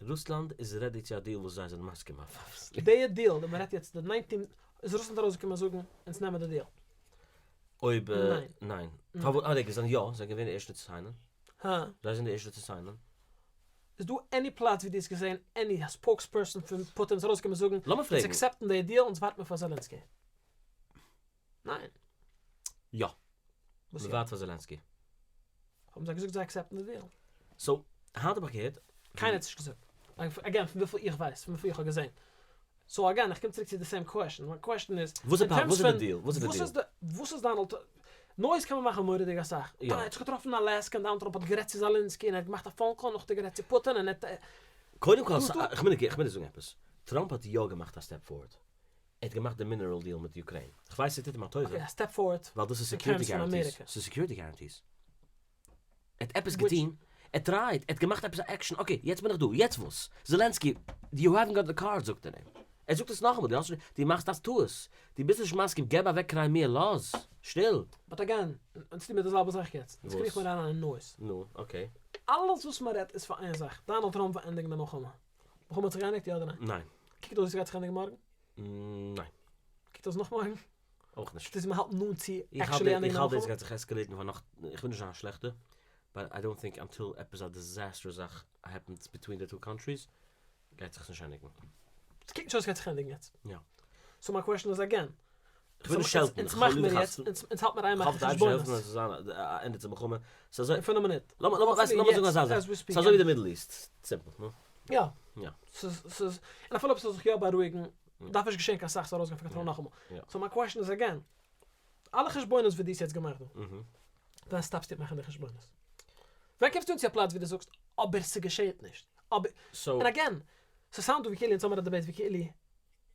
רוסלאנד איז רעדי צו א דיעל וואס זיי זענען מסכים אויף. די דיעל ווען מ'רעדט יעצט די ניינטין איז רוסלאנד ארויסגעקומען זאגן אונז נעמען די דיעל? אויב ניין. ניין. פארוואס? אה רגע, זיי זענען יא, זיי זענען געווען די ערשטע צו סיינען. הא? זיי זענען די ערשטע צו סיינען. איז דא עני פלאץ ווי דו האסט געזען עני ספאוקספערסאן פון פוטין איז ארויסגעקומען זאגן לאמיר אונז פרעגן. עקסעפטן די דיעל אונז ווארט מיר פאר זעלענסקי? ניין. יא. וואס יא? מ'ווארט פאר זעלענסקי. האבן זיי געזאגט זיי עקסעפטן די דיעל. סאו, היינט האב איך געהערט. קיינער האט עס נישט געזאגט. אגעין, פון וויפיל איך ווייס, פון וויפיל איך האב געזען. סאו אגעין, איך קום צוריק צו די סעים קוועשאן. מיין קוועשאן איז, וואס איז אין טערמס די פון, דיעל? וואס איז די דיעל? וואס איז דאנעלד, נויז קען מען מאכן מורא'דיג אסאך. יא. ער האט זיך געטראפן אין אלעסקע און דאנעלד טראמפ האט גערעדט צו זאלינסקי און ער האט געמאכט א פאון קאל נאכדעם האט ער גערעדט צו פוטין און ער האט. קודם כל, איך מוז דיר זאגן עפעס. טראמפ האט יא געמאכט א סטעפ פארווארד. ער האט געמאכט די מינעראל דיעל מיט אוקריין. כ'ווייס ס'טוט אים א טובה. אקעי, א סטעפ פארווארד. ווייל דאס איז סעקיוריטי גאראנטיס. ס'איז סעקיוריטי גאראנטיס. ער האט עפעס געטון. ער טרייט. ער האט געמאכט עפעס א עקשאן. אקעי, יעצט בין איך דא. יעצט וואס? זעלענסקי, יו העווענט גאט די קארד זאגט ער אים. ער זאגט עס נאכאמאל, דו האסט נישט, דו מאכסט א טעות. דו ביסט נישט מסכים, געב אוועק קריימיע, לאז. שטיל. באט אגעין, אונז טוהן מיר די זעלבע זאך יעצט. אונז קריכן מיר אריין אין נויז. נו, אקעי. אלעס וואס מ'רעדט איז פאר איין זאך, דאנעלד טראמפ וויל ענדיגן די מלחמה. מלחמה האט זיך געענדיגט יא אדער ניין? ניין. קוקט אויס ווי ס'גייט זיך ענדיגן מארגן? ניין. קוקט אויס נאך מארגן? אויך נישט. קוקט אויס ווי מ'האלט נאנט צו עקשעלי ענדיגן די מלחמה? איך האלט דאס גייט זיך עסקעלעיטן פאר נאך, איך וויל נישט זיין א שלעכטער, באט איי דאנט טינק אנטיל עפעס א דיזעסטער זאך העפענס ביטווין די טו קאנטריס גייט זיך עס נישט ענדיגן. ס'קוקט נישט אויס ס'גייט זיך ענדיגן יעצט. יא. סאו מיין קוועשאן איז אגעין. כ'וויל נישט שעלטן, אונז מאכן מיר יעצט, אונז האלט מיר איין מאכן חשבונות. כ'האף די אייבערשטער העלפן אז עס זאל זיין א ענדע צום מלחמה. ס'איז אזוי. אין פינף מינוט. לאמיר זאגן אזא זאך. ס'איז אזוי ווי די מידל איסט. סימפל, נו. יא. יא. ס'איז, ס'איז, און אפילו אויב ס'זאל זיך יא בארואיגן, דארף נישט געשען קיין סאך ס'זאל ארויסגיין פון קאנטראל נאכאמאל. סאו מיין קוועשאן איז again, אלע חשבונות וואס דו האסט יעצט געמאכט דא, ווען סטאפסטו מאכן די חשבונות? ווען קומסטו אן צו א פלאץ ווי דו זאגסט, אבער ס'געשעט נישט, אבער, און again, ס'סאונדט דא ווי כאילו אונז האמיר א debate ווי כאילו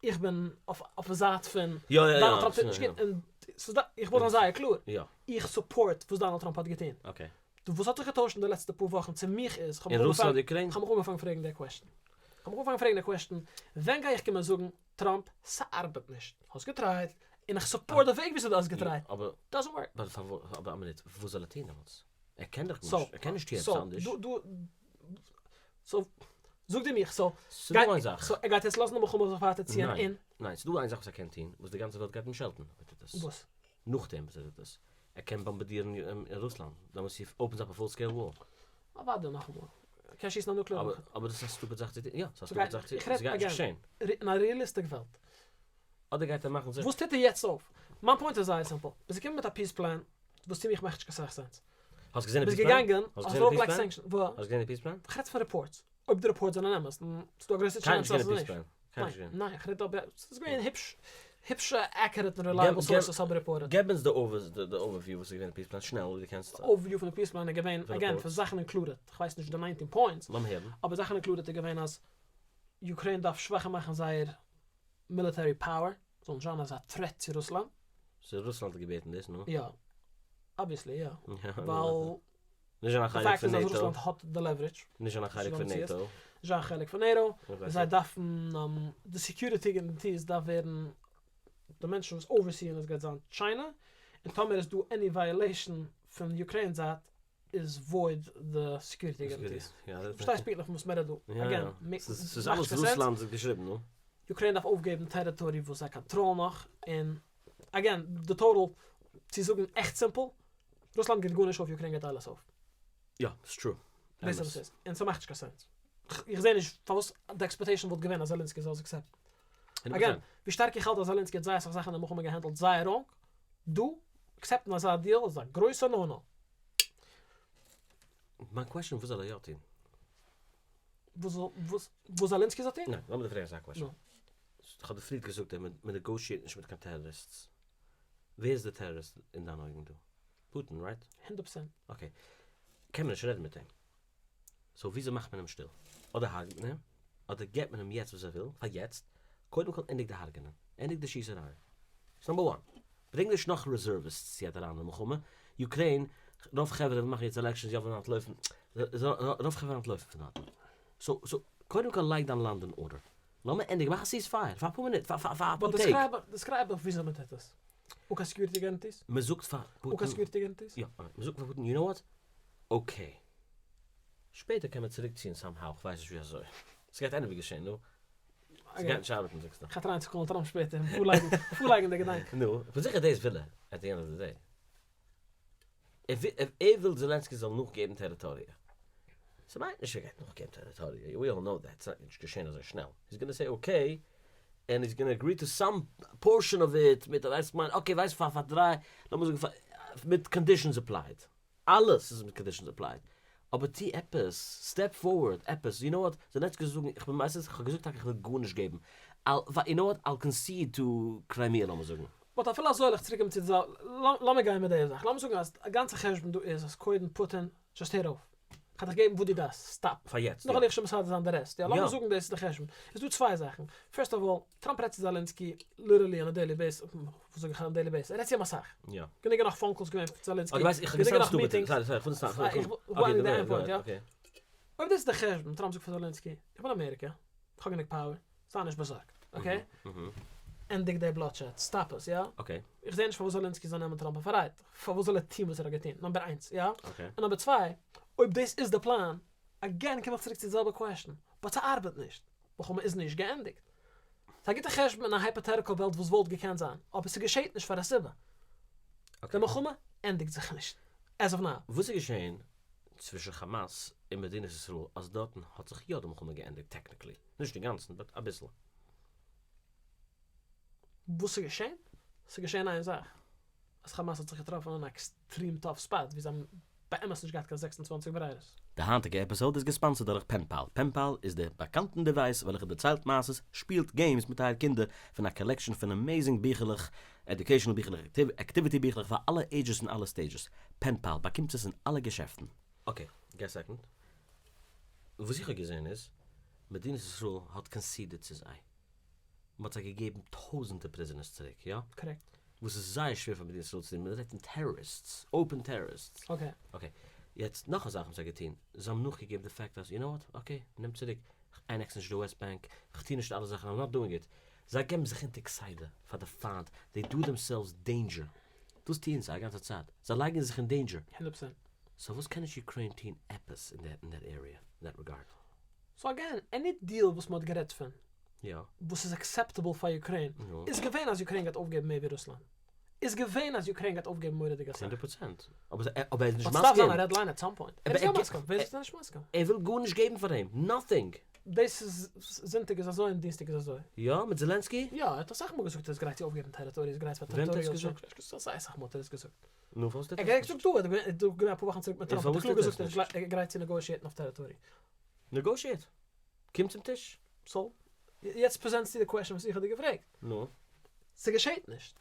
איך בין אויף די זייט פון דאנאלד טראמפ טוט נישט גוט, און ס'איז דא, איך וויל זיין זייער קלאר, איך support וואס דאנאלד טראמפ האט געטון. וואס האט זיך געטוישט אין די לעצטע פאר וואכן צו מיך איז, כ'האב מיך אנגעפאנגען פרעגן די question, כ'האב מיך אנגעפאנגען פרעגן די question, ווען גיי איך קומען זאגן טראמפ ס'ארבעט נישט, האסט געטרייט, און איך support די וועג וויאזוי דו האסט געטרייט, doesn't work. אבער א מינוט, וואס זאל ער טון דעמאלטס? ער קען דאך גארנישט, ער קען נישט טון עפעס אנדערש. סאו, זאג דו מיך, סאו, ס'דא איין זאך. סאו ער גייט יעצט לאזן די מלחמה זיך ווייטער ציען און. ניין, ניין, ס'דא איין זאך וואס ער קען טון, וואס די גאנצע וועלט גייט אים שעלטן אויב ער טוט עס. וואס? נאכדעם וואס ער טוט עס. ער קען באמבארדירן רוסלאנד, דעמאלטס he opens up a full scale war. אוודאי, נאכאמאל. ער קען שיסן א nuclear וואפן. אבער דאס איז א stupid זאך צו טון. יא, ס'איז א stupid זאך צו טון. ס'גייט נישט געשען. אין א realistic וועלט. אדער גייט ער מאכן זיכער. וואס טוט ער יעצט אויף? מיין point איז זייער simple. ביסט געקומען מיט א peace plan, וואס צו מיך מאכט נישט קיין סאך sense. האסט געזען די ביסט peace plan? געגאנגען, האסט האסט געזען די ארויפגעלייגט peace plan? sanctions, וואס? האסט געזען די peace plan? כ'רעד פון reports. אויב די reports זענען אמת, ס'איז דא א גרויסע קיינער chance נישט אז געזען ס'איז די peace נישט. plan. קיינער נישט געזען. ניין, ניין, כ'רעד אבער, ס'איז געווען היפש, היפש accurate און reliable sources האבן reported. געב אונז די overview וואס איז געווען די peace plan, שנעל ווי דו קענסט. overview פון די peace plan איז געווען, פון again, reports. פון זאכן included, כ'ווייס נישט די 19 points, לאמיר הערן. אבער זאכן included איז געווען אז Ukraine דארף שוואכער מאכן זייער military power, זאל נישט זיין אזא threat צו רוסלאנד. סאו רוסלאנד האט געבעטן דאס, נו? יא. Obviously, יא. ווייל נישט זיין א די חלק פאקט פון איז אז נעטא. רוסלאנד האט די leverage. נישט זיין א חלק פון נעטא. נישט זיין א חלק פון נעטא. זיי דארפן, די security guarantees דארף ווערן, די מענטשן וואס oversee'ען עס גייט זיין China, און טאמער איז דא any violation פון Ukraine זייט, איז void די security guarantees. פארשטייסט פונקטליך פון וואס מ'רעדט דא. Again, ס'איז אלעס רוסלאנד האט געשריבן, נו. Ukraine דארף אויפגעבן territory וואס זיי קאנטראלן נאך, און again, די total, צו זאגן עכט simple, רוסלאנד גיבט גארנישט אויף, Ukraine גיבט אלעס אויף. יא, ס'איז true. דאס איז וואס ס'איז. און ס'מאכט נישט קיין sense. איך זע נישט פארוואס די expectation וואלט געווען אז זעלענסקי זאל עס accept'ן. Again, ווי שטארק איך האלט אז זעלענסקי האט זייער אסאך זאכן אין די מלחמה געהענדלט זייער wrong, דא, accept'ן אזא deal איז א גרויסע no no. מיין question וואס זאל ער יא טון? וואס זאל, וואס, וואס זעלענסקי זאל טון? ניין, לאמיר דיר פרעגן אזא question. כ'האב דיר פריער געזאגט אז מען negotiate נישט מיט קיין terrorists. ווער איז די טעראריסט אין דיין אויגן דא? פוטין, right? 100%. Okay. קען מען נישט רעדן מיט אים. So וויאזוי מאכט מען אים שטיל? אדער הרג'ט מען אים, אדער געבט מען אים יעצט וואס ער וויל, פאר יעצט, קודם כל ענדיג די הרג'נען, ענדיג די שיסעריי. ס'איז number one. ברענג נישט נאך reservists צו אריין אין מלחמה, Ukraine, רוב חברה וועלן מאכן יעצט elections, יא וועלן אנטלויפן, רוב חברה אנטלויפן פון דארטן. So, so, קודם כל לייג דיין לאנד אין order. לאמיר ענדיגן, מאך א ceasefire, פאר אפאר מינוט, פאר אפאר טעג. Describe וויאזוי מען טוט עס. אן קיין security guarantees? מען זאגט פאר פוטין. אן קיין security guarantees? יא, מען זאגט פאר פוטין, you know what? Okay. שפעטער קען מען צוריק ציען somehow, כ'ווייס נישט ווי אזוי. ס'גייט anyway געשען, נו. ס'גייט נישט ארבעטן זאגסטו. כ'האב טרייען צו call'ן טראמפ שפעטער און פארלייגן, פארלייגן די געדאנק. נו, כ'בין זיכער דאס וויל ער, at the end of the day. ער וויל זעלענסקי זאל נאכגעבן טעריטאריע. ס'מיינט נישט ער גייט נאכגעבן טעריטאריע, we all know that, ס'גייט נישט געשען אזוי שנעל. He's gonna say okay, and he's gonna agree to some portion of it, מיט ווייסט כ'מיין, okay ווייסט פאר פאר דריי, לאמיר זאגן פאר, מיט conditions applied. אלעס איז מיט conditions applied. אבער טו עפעס, step forward, עפעס, you know what, זעלענסקי זאל זאגן, איך בין מייסטענס, איך האב געזאגט טאקע איך וויל גארנישט געבן, I'll, you know what, I'll concede to Crimea לאמיר זאגן. But אפילו אזוי וועל איך צוריקקומען צו די זאך, לאמיר גיין מיט די זאך, לאמיר זאגן אז די גאנצע חשבון דא איז אז קודם פוטין, just הער אויף, כ'האב דיך געגעבן וואס דו דארפסט, stop. פאר יעצט, יא. נאך וועל איך שוין מסדר זיין די רעסט, יא, לאמיר זאגן דאס איז די חשבון. איז דא צוויי זאכן, first of all, טראמפ רעדט צו זאלענסקי literally on a daily basis, וואס זאג איך on a daily basis, ער רעדט צו אים אסאך. יא. גענוג נאך phone calls געווען פון זאלענסקי, גענוג נאך meetings. איך וויל ענדיגן די איין point, יא. אויב דאס איז די חשבון, טראמפ זאגט פאר זאלענסקי, איך בין אמעריקע, איך האב גענוג power, זיי נישט באזארגט, okay? ענדיג די bloodshed, stop עס, יא? איך זע נישט פארוואס זאלענסקי זאל נעמען טראמפ אויף א ride, פארוואס זאל ער טון וואס ער האט געטון, number איינס, יא? און number צוויי, אויב דאס איז די פלאן, again קום איך צוריק צו די זעלבע question, but ס'ארבעט נישט, מלחמה איז נישט געענדיגט. ס'איז א גוטע חשבון אין א hypothetical וועלט וואס וואלט געקענט זיין, אבער ס'געשעט נישט פאר א סיבה. די מלחמה ענדיגט זיך נישט, as of now. וואס איז געשען צווישן חאמאס און מדינת ישראל אז דארטן האט זיך יא די מלחמה געענדיגט technically? נישט אינגאנצן but אביסל. וואס איז געשען? ס'איז געשען איין זאך, אז חאמאס האט זיך געטראפן אין א extreme tough spot ווי זיי האבן. באמת נישט געהאט קיין 26 ברירות. די היינטיגע עפיסאד איז געספאנסערט דורך PenPal. PenPal איז די באקאנטן device וועלכע דערציילט מעשות, שפילט games מיט אייער קינדער פון א collection פון amazing ביכלעך, educational ביכלעך, activity ביכלעך פאר אלע ages און אלע stages. PenPal באקומט עס אין אלע געשעפטן. Okay, גיי second. וואס איך האב געזען איז, מדינת ישראל האט conceded צו זיי. מען האט זיי געגעבן טויזענטער prisoners צוריק, יא? Correct. וואס איז זייער שווער פאר מדינת ישראל צו טון, מען רעדט פון terrorists, open terrorists. Okay. Okay, יעצט נאך א זאך האבן זיי געטון, זיי האבן נאכגעגעבן די fact אז, you know what, okay, נעם צוריק, איך annex נישט די West Bank, איך טו נישט אלע זאכן, I'm not doing it. זיי געבן זיך אונטער כסדר פאר די פיינט, they do themselves danger. דאס טוען זיי א גאנצע צייט, זיי לייגן זיך אין danger. 100%. So וואס קען נישט Ukraine טון עפעס אין that area, אין that regard? So again, any deal וואס מ'האט גערעדט פון, יא. וואס איז acceptable פאר Ukraine, איז געווען אז Ukraine גייט אויפגעבן מער ווי רוסלאנד. איז געווען אז Ukraine גייט אויפגעבן מורא'דיג אסאך. 100%. אבער אבער ער איז נישט באט ס'דארף מסכים. זיין א red line at some point. ער איז יא מסכים. ווער זאגט ער איז נישט מסכים? ער וויל גארנישט געבן פאר אים. Nothing. דאס איז זונטאג איז אזוי און דינסטאג איז אזוי. יא, מיט Zelensky? יא, ער האט אסאך מאל געזאגט ער איז גרייט צו אויפגעבן territory, ער איז גרייט פאר ווען האט ער עס territorial געזאגט? change. ער האט עס אסאך מאל האט ער עס געזאגט. נו, פארוואס טוט ער ער האט עס געזאגט דא, ער איז דא געווען אפאר וואכן צוריק מיט און טראמפ, האט ער פארוואס קלאר טוט ער עס געזאגט ער איז נישט? גרייט צו negotiate ן אויף territory. Negotiate. קום צום טיש. So, יעצט present סטו די question וואס איך האב דיר געפרעגט. נו? ס'געשעט נישט.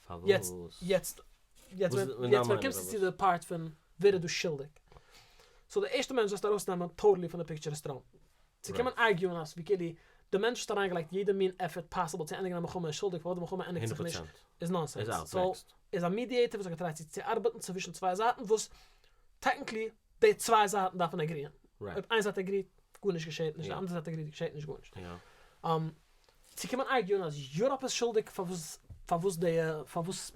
פארוואס? יעצט, יעצט, יעצט וואס ווען, איז דיין יעצט ווען מיינונג קומסטו צו פארוואס? די part פון ווער איז דא שולדיג. So די ערשטע מענטש זאלסטו ארויסנעמען totally פון די picture איז טראמפ. צו קומען argue ען אז ווי כאילו די מענטש האט אריינגעלייגט יעדע מין effort possible צו ענדיגן א מלחמה איז שולדיג פארוואס די מלחמה ענדיגט זיך נישט 100%. איז nonsense. איז out, so next. איז א mediator וואס האט גע try ט צו צו ארבעטן צווישן צוויי זייטן וואס technically די צוויי זייטן דארפן agree ען. אויב איין זייט agree ט גארנישט געשעט נישט, די אנדערע זייט agree ט געשעט נישט גארנישט. צו קומען argue ען אז Europe איז שולדיג פארוואס פארוואס די פארוואס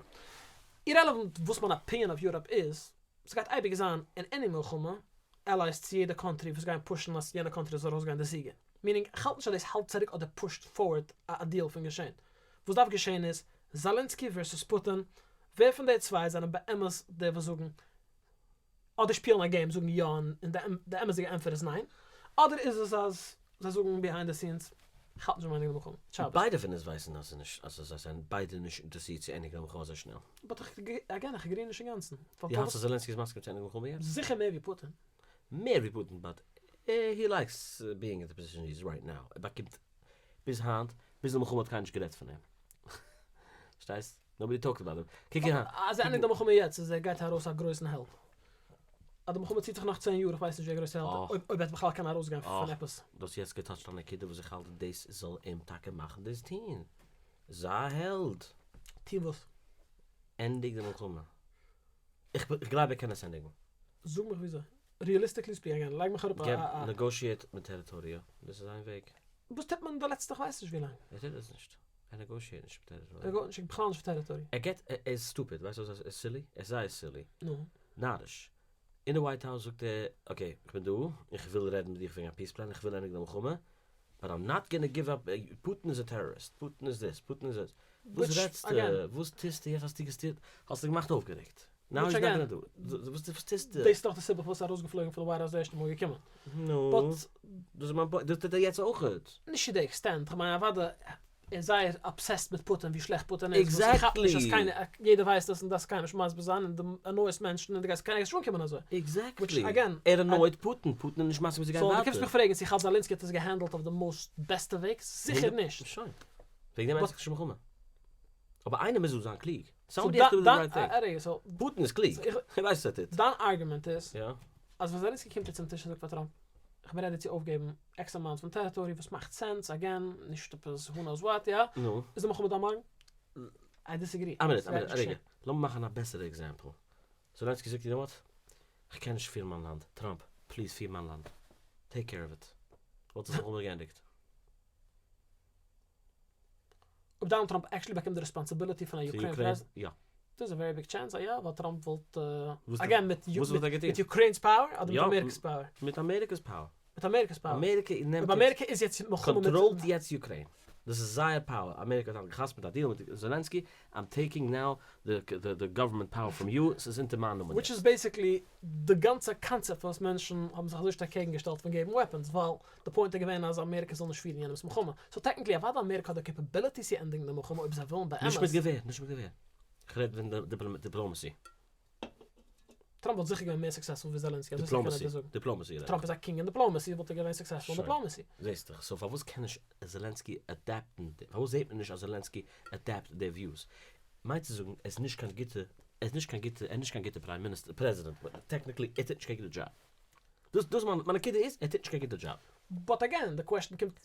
irrelevant וואס מיין opinion אויף Europe איז, ס'גייט אייביג זיין אין any מלחמה allies צו יעדע country וואס גייען push ן אז יענע country זאל ארויסגיין די זיגער. Meaning, כ'האלט נישט אז דאס האלט צוריק אדער push ט forward א deal פון געשען. וואס דארף געשען איז, Zelensky versus פוטין, ווער פון די צוויי זענען באמת די וואס זאגן, אדער שפילן א game זאגן יא און די אמת'דיגע ענטפער איז ניין, אדער איז עס אז זיי זאגן behind the scenes, כ'האלט נישט ביים ענדיגן די מלחמה. שבת. ביידע פון אונז ווייסן אז ס'נישט אז זיי זענען ביידע נישט אינטערעסירט צו ענדיגן די מלחמה אזוי שנעל. But איך again איך agree נישט אינגאנצן. דו האלטסט אז Zelensky איז מסכים צו ענדיגן די מלחמה יעצט? זיכער מער ווי פוטין. מער ווי פוטין but he likes being in the position he is right now. ער באקומט ביז היינט, ביז די מלחמה האט קיינער נישט גערעדט פון אים. פארשטייסט? Nobody talked about him. קוק אהין. אז ער ענדיגט די מלחמה יעצט איז ער גייט ארויס א גרויסן העלד. אז די מלחמה ציט זיך נאך 10 יאר איך ווייס נישט ווי א גרויסע העלד אויב ער וועט בכלל קענען ארויסגיין פון עפעס. דו האסט יעצט גע touch ט א נקודה וואס איך האלט דאס זאל אים טאקע מאכן דאס טוהן. זיי א העלד. טוהן וואס? ענדיג די מלחמה. איך גלייב ער קען עס ענדיגן. זאג מיך וויאזוי. Realistically speaking, לייג מיך אראפ א. געב negotiate מיט territory, דאס איז איין וועג. וואס טוט מען די לעצטע כ'ווייס נישט ווי לאנג? ער טוט עס נישט. ער negotiate נישט מיט territory. ער גייט נישט בכלל נישט פאר territory. ער געט, ער איז stupid, ווייסט וואס ער איז silly? ער איז זייער silly. נו. נאריש. אין די White House זאגט ער, okay, איך בין דא, איך וויל רעדן מיט דיך וועגן א peace plan, איך וויל ענדיגן די מלחמה, but I'm not gonna give up, פוטין איז א טעראריסט, פוטין איז דאס, פוטין איז דאס. וואס רעדסטו? וואס טוסטו יעצט? האסטו געסטערט? האסטו געמאכט אויפגערעגט. Now he's not gonna do it. וואס טוסטו? דאס איז דאך די סיבה פארוואס ער איז ארויסגעפלויגן פון די White House די ערשטע מאל געקומען. נו, דאס איז מיין point, דאס טוט ער יעצט אויכעט. נישט צו די extent, כ'מיין אוודאי ער איז זייער obsessed מיט פוטין ווי שלעכט פוטין איז, וואס איך כאפ נישט אז קיינער, יעדער ווייסט דאס און דארפסט קיינעם נישט מסביר זיין און די annoy סט מענטשן און די גייסט קיינער גייט נישט אנקומען אזוי. Exactly. ער annoy ט פוטין, פוטין איז נישט מסכים צו גיין ווייטער. So דו קומסט מיך פרעגן צו איך האלט Zelensky האט עס גע handle ט אויף די most בעסטע וועג? זיכער נישט. שוין. וועגן דעם ענדיגט זיך נישט מלחמה. אבער איינער מוז דא זיין קלוג. Somebody has to do the right thing. פוטין איז קלוג. ער ווייסט וואס ער טוט. דיין argument איז אז ווען Zelensky קומט יעצט צום טיש און זאגט פאר טראמפ, איך בין ready צו אויפגעבן X amount פון territory וואס מאכט sense, again, נישט עפעס who knows what, יא? איז די מלחמה done מארגן? I disagree. א מינוט, א מינוט, א רגע. לאמיר מאכן א בעסערע example. Zelensky זאגט, you know what? איך קען נישט פירן מיין לאנד. טראמפ, please פיר מיין לאנד. Take care of it. וואלט זיך מלחמה געענדיגט. אויב דאנאלד טראמפ actually באקומט די responsibility פון א Ukraine president. יא. דאס איז א very big chance אז יא, ווייל טראמפ וואלט, again מיט Ukraine's power אדער מיט אמעריקע'ס power? מיט אמעריקע'ס power. מיט אמעריקע'ס power. אמעריקע נעמט אויב אמעריקע איז יעצט מלחמה מיט. קאנטראלט יעצט Ukraine. דאס איז זייער power. אמעריקע האט היינט געחתמ'ט א deal מיט Zelensky, I'm taking now the government power from you, ס'איז אונטער מיין נאמען Which יעצט. איז basically די גאנצע קאנצעפט פארוואס מענטשן האבן זיך אזוי שטארק קעגן געשטעלט פון געבן weapons, ווייל די point איז געווען אז אמעריקע זאל נישט פירן יענעמ'ס מלחמה. So technically אוודאי אמעריקע האט די capability צו ענדיגן די מלחמה אויב זיי ווילן באמת. נישט מיט געווער, נישט מיט געווער. איך רעד פון diplomacy. טראמפ וואלט זיכער געווען מער successful ווי זעלענסקי, אזוי סאך קען איך דיר זאגן. Diplomacy רעד איך. טראמפ איז א king אין diplomacy, וואלט ער געווען successful אין diplomacy. זעסט דאך, so פארוואס קען נישט זעלענסקי adapt ן, פארוואס זעט מען נישט אז זעלענסקי adapt די views? מיינט צו זאגן ער איז נישט קיין גוטע, ער איז נישט קיין גוטע, ער איז נישט קיין גוטע prime minister, פרעזידענט, technically ער טוט נישט קיין גוטע דזשאב. דאס דאס מיין נקודה איז, ער טוט נישט קיין גוטע דזשאב. But again, די question קומט,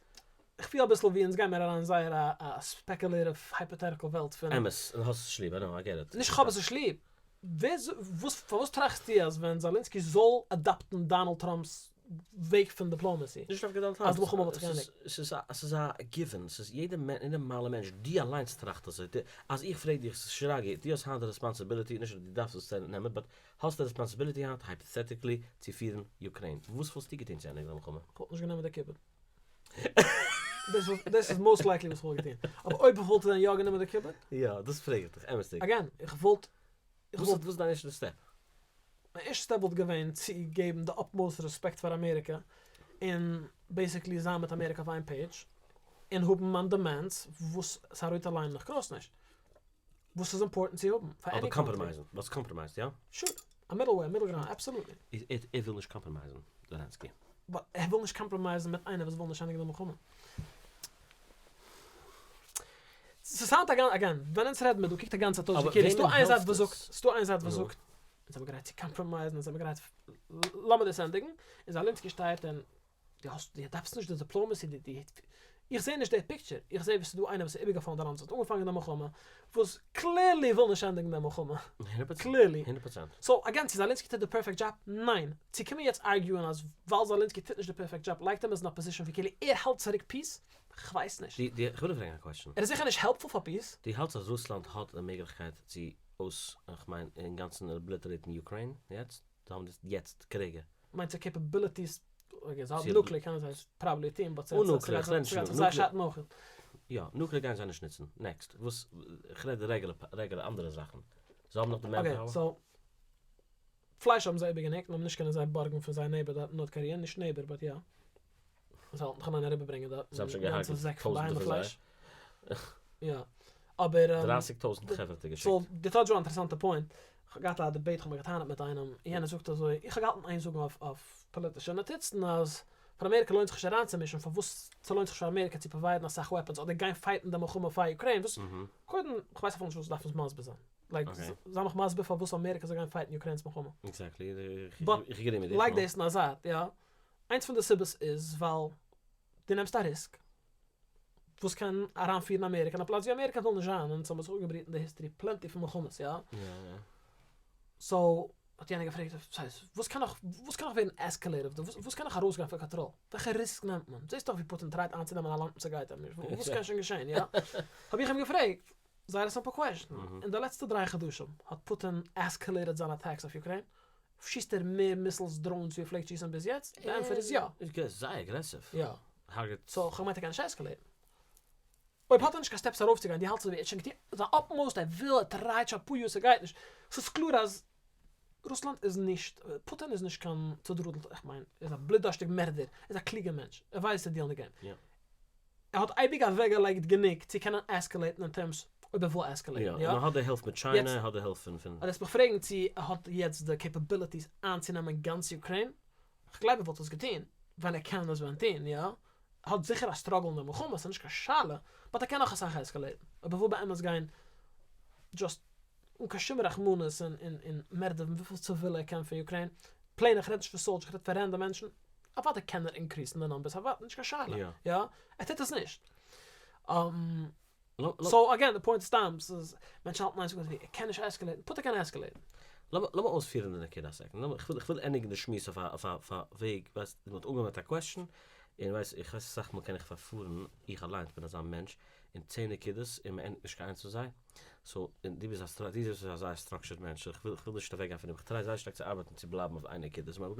איך פיל אביסל ווי אונז גיימער אריין אין זייער א speculative hypothetical וועלט פון. אמת, און האסט עס נישט ליב, I know, I get it. נישט כ'האב עס נישט ליב. ווער וואס פארוואס טראכסטו אז ווען זאלינסקי זאל adopt ן דאנעלד טראמפ'ס וועג פון diplomacy נישט דווקא דאנעלד אז די מלחמה וואלט זיך געענדיגט? ס'איז א ס'איז א given, ס'איז יעדע נארמאלע מענטש, דו אליינס טראכט אזוי, אז איך פרעג דיך שרגי, דו האסט היינט די responsibility, נישט אז דו דארפסט עס נעמען, but האסט די responsibility היינט hypothetically צו פירן Ukraine, וואס וואלסטו געטון צו ענדיגן די מלחמה? כ'וואלט נישט גענומען די כיבוד. דאס איז most likely וואס כ'וואלט געטון. אבער אויב איך וואלט ווען יא גענומען די כיבוד? יא, דאס פרעג איך דיך, אמת'דיג. Again, איך וואלט. וואס איז דיין ערשטע step? מיין ערשטע step וואלט געווען צו געבן די utmost רעספעקט פאר אמעריקע, און basically זיין מיט אמעריקע אויף איין page, און האבן מיין demands וואס ס'איז א רויטע line און איך cross נישט. וואס איז important צו האבן פאר any country. אבער compromise ן, וואס compromised, יא? Sure, א middle way, א middle ground, absolutely. ער וויל נישט compromise ן, זעלענסקי. But ער וויל נישט compromise ן מיט איינער וואס וויל נישט ענדיגן די מלחמה. ס' sound again, again, ווען אונז רעדן מיר דא קוקט א גאנצע צייט אויס ווי כאילו ס'דא איין זייט וואס זאגט, ס'דא איין זייט וואס זאגט, אונז זעמיר גרייט צו compromise ן, אונז זעמיר גרייט, לאמיר דאס ענדיגן, און זעלענסקי שטייט און דו האסט, דו דארפסט נישט די diplomacy, די, די, איך זעה נישט די picture, איך זעה ווי ס'איז דא איינער וואס איז איבערגעפאלן די לאנד, וואס האט אנגעפאנגען די מלחמה, וואס clearly וויל נישט ענדיגן די מלחמה, clearly. 100%. So again, צו זאלינסקי טוט די perfect job? ניין. צו קומען יעצט argue ען אז ווייל זאלינסקי טוט נישט די perfect job לייגט אים עס אין א position ווי כאילו ער האלט צוריק peace? כ'ווייס נישט. די, כ'וויל דיר פרעגן א question. ער איז זיכער נישט helpful פאר peace. דו האלטסט אז רוסלאנד האט די מעגליכקייט צו אויס, כ'מיין אינגאנצן obliterate ן Ukraine יעצט? זיי האבן דאס יעצט כרגע. מיינסט די capabilities, okay זיי האבן nuclear קענען זיי עס probably טוהן but אן nuclear, כ'רעד נישט פון נוקלער. ס'גייט זיי שאטן אויך. יא, nuclear גייען זיי נישט נוצן. Next. וואס, כ'רעד regular regular אנדערע זאכן. זיי האבן נאך די manpower? Okay, so, פלייש האבן זיי איבערגענוג, נאר נישט קענען זיי בארגן פון זייער neighbor דארט אין North Korea, נישט neighbor but יא. זיי האלטן כ'מיין אריבערברענגען דארט זיי האבן שוין געהארגעט גאנצע זעק פון טויזענטער בהמה פון זיי. פלייש. יא. אבער 30,000 חברה האט ער געשיקט. So, דו touch סט אן אינטערעסאנטע point. כ'האב געהאט א debate, כ'האב מיך גע'טענה'ט מיט איינעם, און יענער זאגט אזוי, איך האב געהאלטן איין זאגן אויף אויף פאליטישע נאטיצן אז פאר אמעריקע לוינט זיך נישט אריינצומישן, פארוואס ס'לוינט זיך נישט פאר אמעריקע צו provide ן אסאך weapons אדער גיין fight ן די מלחמה פאר Ukraine, וואס קודם, כ'ווייס אפילו נישט וואס דארף אונז מסביר זיין. Like, זיי מיך מסביר פארוואס אמעריקע זאל גיין fight ן Ukraine 'ס מלחמה. Exactly, איך agree מיט דיר. לייג דאס אין א זייט, יא. איינס פון די סיבות איז ווייל דו נעמסט א risk וואס קען אריינפירן אמעריקע אין א פלאץ ווי אמעריקע וויל נישט זיין, אונז האבן זיך אפגעבריט אין די history plenty פון מלחמות, יא? So האט יענער געפרעגט, וואס הייסט, וואס קען נאך, וואס קען נאך ווערן escalated, וואס קען נאך ארויסגיין פון קאנטראל, וועלכע risk נעמט מען, זעסט דאך ווי פוטין try ט איינצונעמען א לאנד און ס'גייט אים נישט, וואס קען שוין געשען, יא? האב איך אים געפרעגט, זייער א simple question, אין די לעצטע 3 חדשים האט פוטין escalated זיינע attacks אויף Ukraine? שיסט ער מער missiles, drones ווי ער פלעגט שיסן ביז יעצט? די ענטפער איז יא. איז זייער aggressive. יא. הרג'עט. So כ'מיין ער קען נישט escalate ן. אויב האט ער נישט קיין steps ארויפצוגיין, דו האלטסט אזוי ווי ער האט שוין געטון זיין utmost, ער וויל, ער try ט שוין אפאר יאר, ס'גייט נישט. ס'איז קלאר אז רוסלאנד איז נישט, פוטין איז נישט קיין צודראדלטע, איך מיין, ער איז א בלוטדארשטיג מערדער, ער איז א קלוגער מענטש, ער ווייסט צו deal ן די game. ער האט אייביג אוועקגעלייגט גענוג צו קענען escalate ן אין terms אויב ער וויל escalate ן, יא. און ער האט די הילף מיט China, ער האט די הילף פון. אז וועסט מיך פרעגן צו ער האט יעצט די capabilities איינצונעמען גאנץ Ukraine, כ'גלייב ער וואלט עס געטון, ווען ער קען עס ווען טון, יא. ער האט זיכער א struggle אין די מלחמה, ס'איז נישט קיין שאלה, but ער קען נאך אסאך escalate ן. אויב ער וויל באמת גיין just אן קיין שום רחמנות און מערדעווען וויפיל ציווילע ער קען פון Ukraine, plain איך רעד נישט פון soldiers, איך רעד פון random מענטשן, אוודאי קען ער increase ן די numbers, אוודאי, נישט קיין שאלה, יא, ער טוט עס נישט. So again, די point סתם, ס'איז, מענטשן האלטן איין זאגן אזויווי, ער קען נישט escalate ן, פוטין קען escalate ן. לאמיר אויספירן די נקודה א second, איך וויל ענדיגן די שמועס אויף א וועג, ווייסט, מ'האט אנגעהויבן מיט א question, און ווייסט, איך ווייס אסאך מאל קען איך פארפארן, איך אליינס בין אזא מענטש, אין 10 נקודות, און מ'ענדיגט נישט קיין איינס פון זיי, so, און דו ביסט א דו ביסט א זייער structured מענטש, איך וויל נישט אוועקגיין פון דעם, איך try זייער שטארק צו ארבעטן צו בלייבן אויף איין נקודה, so מ'האט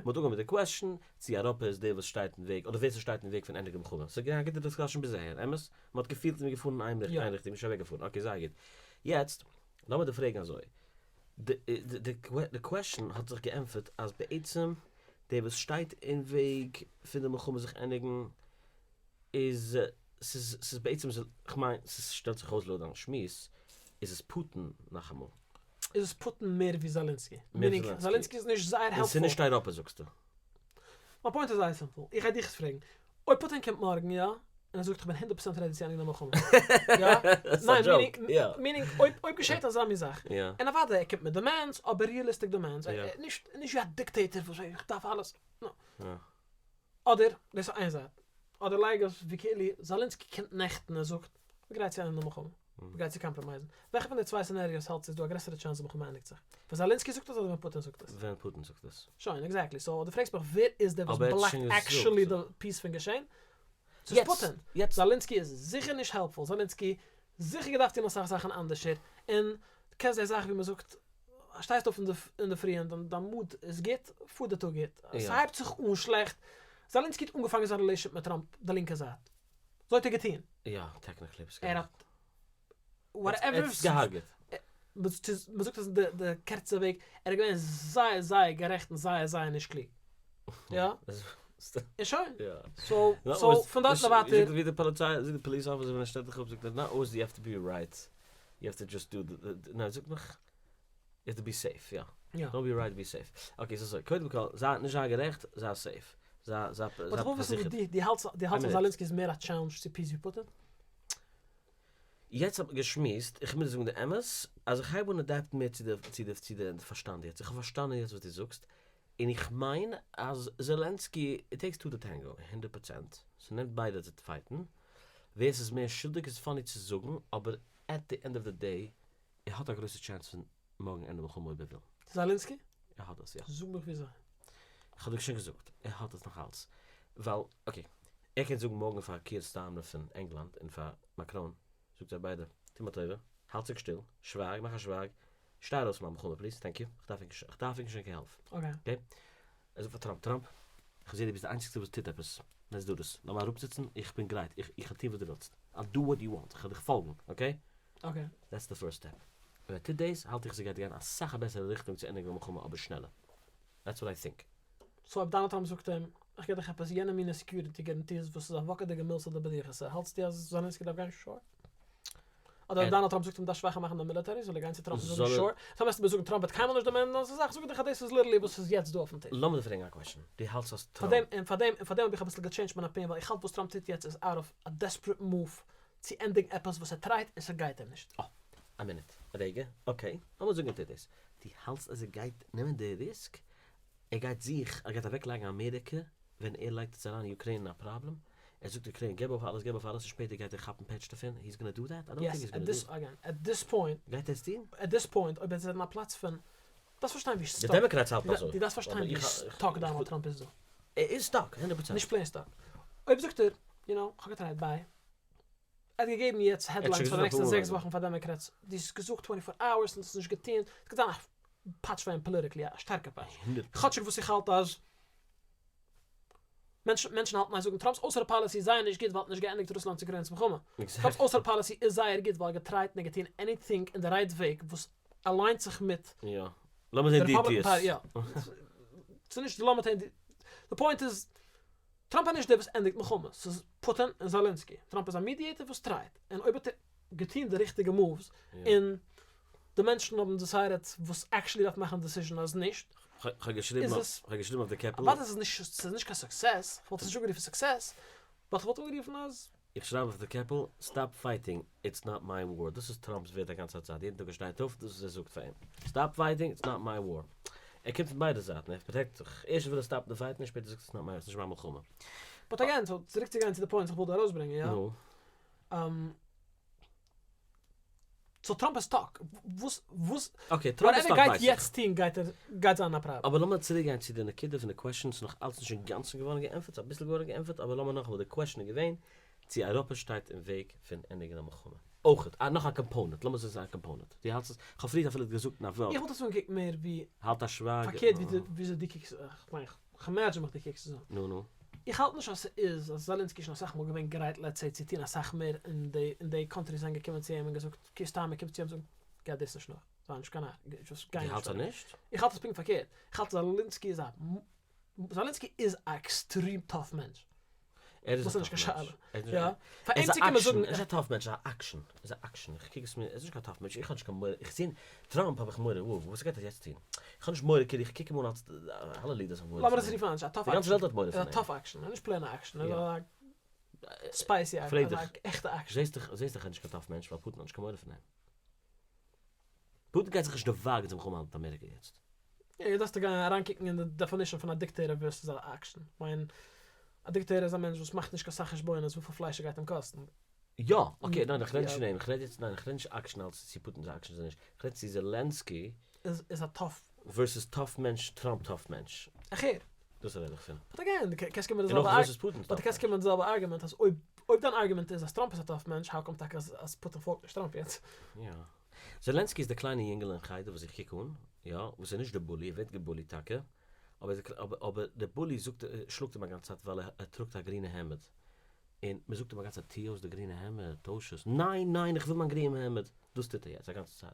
אנגעהויבן מיט די question, צו אייראפע איז דער וואס שטייט אין וועג, אדער ווער ס'שטייט אין וועג פון ענדיגן מלחמה, ס'איז געווען א גוטע discussion ביז אהער, אמת? מ'האט געפילט אז מ'איז געפארן אין איין ריכטונג, נישט אוועקגעפארן, okay זייער גוט. יעצט, לאמיר דיר פרעגן אזוי, די question האט זיך געענטפערט אז בעצם דער וואס שטייט אין וועג פון די מלחמה זיך ענדיגן איז, ס'איז בעצם, כ'מיין, ס'שטעלט זיך אויס לויט דיין שמועס, איז עס פוטין נאכאמאל. איז עס פוטין מער ווי זאלינסקי. Meaning, זאלינסקי איז נישט זייער helpful. און ס'איז נישט אייראפע זאגסטו? מיין point איז זייער simple. איך גיי דיך עס פרעגן. אויב פוטין קומט מארגן, יא? און ער זאגט איך בין הונדערט פראצענט ready צו ענדיגן די מלחמה. יא? ניין, meaning, אויב געשעט אזא מין זאך. און אוודאי ער קומט מיט demands, אבער realistic demands. נישט ווי א dictator וואס איך דארף אלעס. No. אדער, דאס איז איין זייט. אדער לייג עס ווי כאילו זאלינסקי קומט נעכטן און זאגט, מ'גרייט צו ענדיגן די מלחמה. מ'גייט צו compromise ן. וועלכע פון די צוויי scenarios האלטסטו איז דא א גרעסערע chance די מלחמה ענדיגט זיך? ווען זאלינסקי זאגט עס אדער ווען פוטין זאגט עס? ווען פוטין זאגט עס. שוין, exactly. So דו פרעגסט מיך ווער איז דער וואס block ט actually די peace פון געשען? ס'איז פוטין. זאלינסקי איז זיכער נישט helpful. זאלינסקי זיכער געדארפט טון אסאך זאכן אנדערשער. און קענסט די זאך ווי מ'זאגט שטייסט אויף אינדערפרי און דיין mood איז גוט, פארט די טאג גוט. ס'הייבט זיך אן שלעכט. זאלינסקי האט אנגעפאנגען זיין relationship מיט טראמפ די לינקע זייט. אזוי האט ער געטון. יא, technically האב איך עס געהאט. ער האט whatever. ער האט עס געהארגעט. מ'זאגט עס די קערצע וועג, ער איז געווען זייער זייער גערעכט און זייער זייער נישט קלוג. יא. און שוין. So פון דארט און ווייטער. ווי די פאליציי, ווי די police officer ווען ער שטעלט דיך אפ זאגט ער not always you have to be right, you have to just do the, ניין זאגט מיך, you have to be safe, יא. Don't be right be safe. Okay so אזוי, קודם כל, זיי נישט זיי גערעכט, זיי safe. זיי זיי פארזיכערט. דו האלטסט אז זאלינסקי איז מער א challenge צו peace ווי פוטין? יעצט האט מען געשמועסט, איך מוז זאגן די אמת, אז איך הייב אן adapt ן מער צו די צו די צו די פארשטאנד יעצט, איך האב פארשטאנען יעצט וואס דו זאגסט, און איך מיין אז זעלענסקי, it takes two to tango, 100%, ס'נעמט ביידע צו fight ן, ווער ס'איז מער שולדיג איז funny צו זאגן, אבער at the end of the day, ער האט א גרויסע chance פון מארגן ענדע מלחמה אויב ער וויל. זאלינסקי? ער האט עס, יא. זאג מיך וויאזוי. איך האב דיר שוין געזאגט, ער האט עס נאך אלץ. ווייל, okay, ער קען זאגן מארגן פאר קיער סטארמער פון ענגלאנד און פאר מאקרון, זאגט זיי ביידע, טו מיר א טובה, האלט זיך שטיל, שווייג, מאך א שווייג, שטיי ארויס פון מיין מלחמה please, thank you, איך דארף ענק נישט ענקער הילף. Okay. ער זאגט פאר טראמפ, טראמפ, איך זע דו ביסט די איינציגסטע וואס טוט עפעס, let's do this, לאמיר אראפזיצן, איך בין גרייט, איך וועל טון וואס דו ווילסט, I'll do what you want, איך וועל דיך פאלגן, okay? Okay. That's the first step. ווען ער טוט דאס, האלט איך ס'גייט גיין אסאך א בעסערע ריכטונג צו ענדיגן די מלחמה אבער שנעלער. That's what I think. So אויב דאנאלד טראמפ זאגט אים, איך גיב דיך עפעס יענע מינע security guarantees וואס איז א וואקעדיגע מילתא דבדיחותא, האלטסטו אז זעלענסקי דארף גיין sure? אדער אויב דאנאלד טראמפ זאגט אים דארפסט שוואכער מאכן די military זאל ער גיין צו טראמפ און זאגן sure? סתם וועסטו מיר זאגן טראמפ וועט קיינמאל נישט demand ן אזא זאך, זאג איך דיך אז דאס איז literally וואס איז יעצט דא אויפן טיש. לאמיר דיר פרעגן א question, דו האלטסט אז טראמפ. און פארדעם און פארדעם האב איך אביסל גע change ט מיין opinion ווייל איך האלט וואס טראמפ טוט יעצט איז out of a desperate move צו ענדיגן עפעס וואס ער try ט און ס'גייט אים נישט. אה, א מינוט, א רגע, okay, לאמיר זאגן ער טוט דאס, דו האלטסט אז ער גייט נעמען די risk? ער גייט זיך, ער גייט אוועקלייגן אמעריקע ווען ער לייגט עס אריין Ukraine אין א פראבלעם? ער זאגט Ukraine געב אויף אלעס געב אויף אלעס און שפעטער גייט ער כאפן פעטש דערפון, he's gonna do that? I don't think he's gonna do that. Again, at this point, גייט ער עס טון? At this point, אויב ער איז אין א פלאץ פון, דו דארפסט פארשטיין ווי stuck, די Democrats האלטן אזוי. דו דארפסט פארשטיין ווי stuck דאנאלד טראמפ איז דא. ער איז stuck, 100%. נישט plain stuck. אויב זאגט ער, you know, כ'האב גע try ט bye. ער האט געגעבן יעצט headlines פאר די נעקסטע זעקס וואכן פאר Democrats, דו האסט געזאגט 24 hours און דו האסט נישט געטון, עס גייט זיין א פאטש פאר אים politically, א שטארקע פאטש. כאטשיג וואס איך האלט אז מענטשן האלטן אז זאגן טראמפ'ס אויסערע policy איז זייער נישט גוט ווייל ער האט נישט געענדיגט רוסלאנד'ס אוקריינע'ס מלחמה. טראמפ'ס אויסערע policy איז זייער גוט ווייל ער האט גע try ט און געטון anything אין די right וועג וואס align ט זיך מיט יא. לאמיר זען די Republican Party. יא. ס'איז נישט לאמיר זען די די point איז טראמפ איז נישט דער וואס ענדיגט מלחמות. ס'איז פוטין און זאלענסקי. טראמפ איז א mediator וואס try ט. און אויב האט ער געטון די ריכטיגע moves און די מענטשן האבן decided וואס actually דארף מאכן decision אז נישט. כ'האב געשריבן אויף די קעפל. אוודאי ס'איז נישט ס'איז נישט קיין success, כ'וואלט עס נישט אנגערופן success, but כ'וואלט אנגערופן אז. איך שרייב אויף די קעפל, stop fighting, it's not my war, דאס איז טראמפ'ס ווערט א גאנצע צייט, יעדן טאג ער שטייט אויף, דאס איז ער זאגט פאר אים, stop fighting, it's not my war. ער קומט פון ביידע זייטן, ער protect זיך, ערשט וויל ער stop ן די fight ן און שפעטער זאגט ער it's not my, ס'נישט מיין מלחמה. But again, so צוריק צו גיין צו די point וואס איך וויל דא ארויסברענגען, יא? נו. So טראמפ איז stuck. וואס וואס Okay, טראמפ איז whatever stuck גייט ווייס איך. יעצט טון גייט ער גייט זיין א פראבלעם. אבער לאמיר צוריק גיין צו די נקודה פון די question, ס'איז נאך אלץ נישט אינגאנצן געווארן געענטפערט, ס'איז אביסל געווארן געענטפערט, אבער לאמיר נאכאמאל, די question איז געווען צו אייראפע שטייט אין וועג פון ענדיגן א מלחמה. אויכעט, א נאך א component, לאמיר זאגן ס'איז א component. דו האלטסט עס, כ'האב פריער אפילו געזאגט אין א ווארט. איך וואלט עס אנגעקוקט מער ווי. האלט א שווייג. פארקערט ווי די וויאזוי דו קוקסט, כ'מיין כ' imagine מיך דו קוקסט עס אן. נו נו. איך האלט נישט אז ס'איז אז זעלענסקי איז שוין אסאך מאל געווען גרייט let's say צו טון אסאך מער און די און די countries זענען געקומען צו אים און געזאגט קעיר סטארמער קומט צו אים זאגן גיי דאס נישט נאך זיי נישט קיין נאר just גיי נישט. דו האלטסט אז נישט? איך האלט עס פונקט פארקערט איך האלט זעלענסקי איז א זעלענסקי איז א extreme tough מענטש. ער איז דאס א איז נישט טאף קיין מענטש. שאלה. ער איז יא. נישט פאר ער אים איז א צו קומען עקשן, זאגן ער איז נישט א tough מענטש, ער איז א עקשן. ער איז א עקשן. איך קוק עס מיר, ער איז נישט קיין tough מענטש, איך האב נישט קיין מורא, איך זעה טראמפ האב איך מורא, וואו, וואס גייט ער יעצט טון? איך האב נישט מורא, כאילו איך קוק אים אן אלס אלע leaders האבן מורא לאמיר פון עס אים. רופן אנדערש, א tough די גאנצע עקשן. וועלט האט מורא ער פון איז א אים. tough עקשן, ער איז נישט plain א עקשן, ער איז יא. א spicy פרעג עקשן, דיך, א עכטע עקשן. זעסט דאך, זעסט דאך ער איז נישט קיין tough מענטש ווייל פוטין האט נישט קיין מורא פון אים. פוטין גייט זיך נישט דערוואגן צו מלחמה האלטן מיט אמעריקע יעצט. יא, יעצט דארפסטו גיין אריינקוקן אין די definition פון א dictator versus א עקשן. כ'מיין, א dictator איז א מענטש וואס מאכט נישט קיין סאך חשבונות וויפיל פלייש ס'גייט אים קאסטן. יא, okay, ניין איך רעד נישט יא. פון אים, איך רעד יעצט, ניין איך רעד נישט עקשן אלס צו פוטין איז א עקשן אדער נישט, איך רעד צו זעלענסקי איז איז א tough. versus tough מענטש, טראמפ tough מענטש. איך הער. דאס רעד איך פון. but again, דו קענסט קומען מיט די און זעלבע אויך ארג versus פוטין but דו tough קענסט מענטש. קומען מיט די זעלבע argument אז אויב אויב דיין argument איז אז טראמפ איז א tough מענטש, how come טאקע אז אז פוטין פאלגט נישט טראמפ יעצט? יא. זעלענסקי איז די קליינע יונגעלע אין חדר וואס איך קוק אן, יא, וואס איז נישט די bully, ער ווערט געבוליט טאקע, אבער אבער די bully זאגט שלאגט אים א גאנצע צייט ווייל ער טראגט א גרינע העמד, און מען זאגט אים א גאנצע צייט טוה אויס די גרינע העמד, טויש עס, ניין ניין איך וויל מיין גרינע העמד, דאס טוט ער יעצט א גאנצע צייט,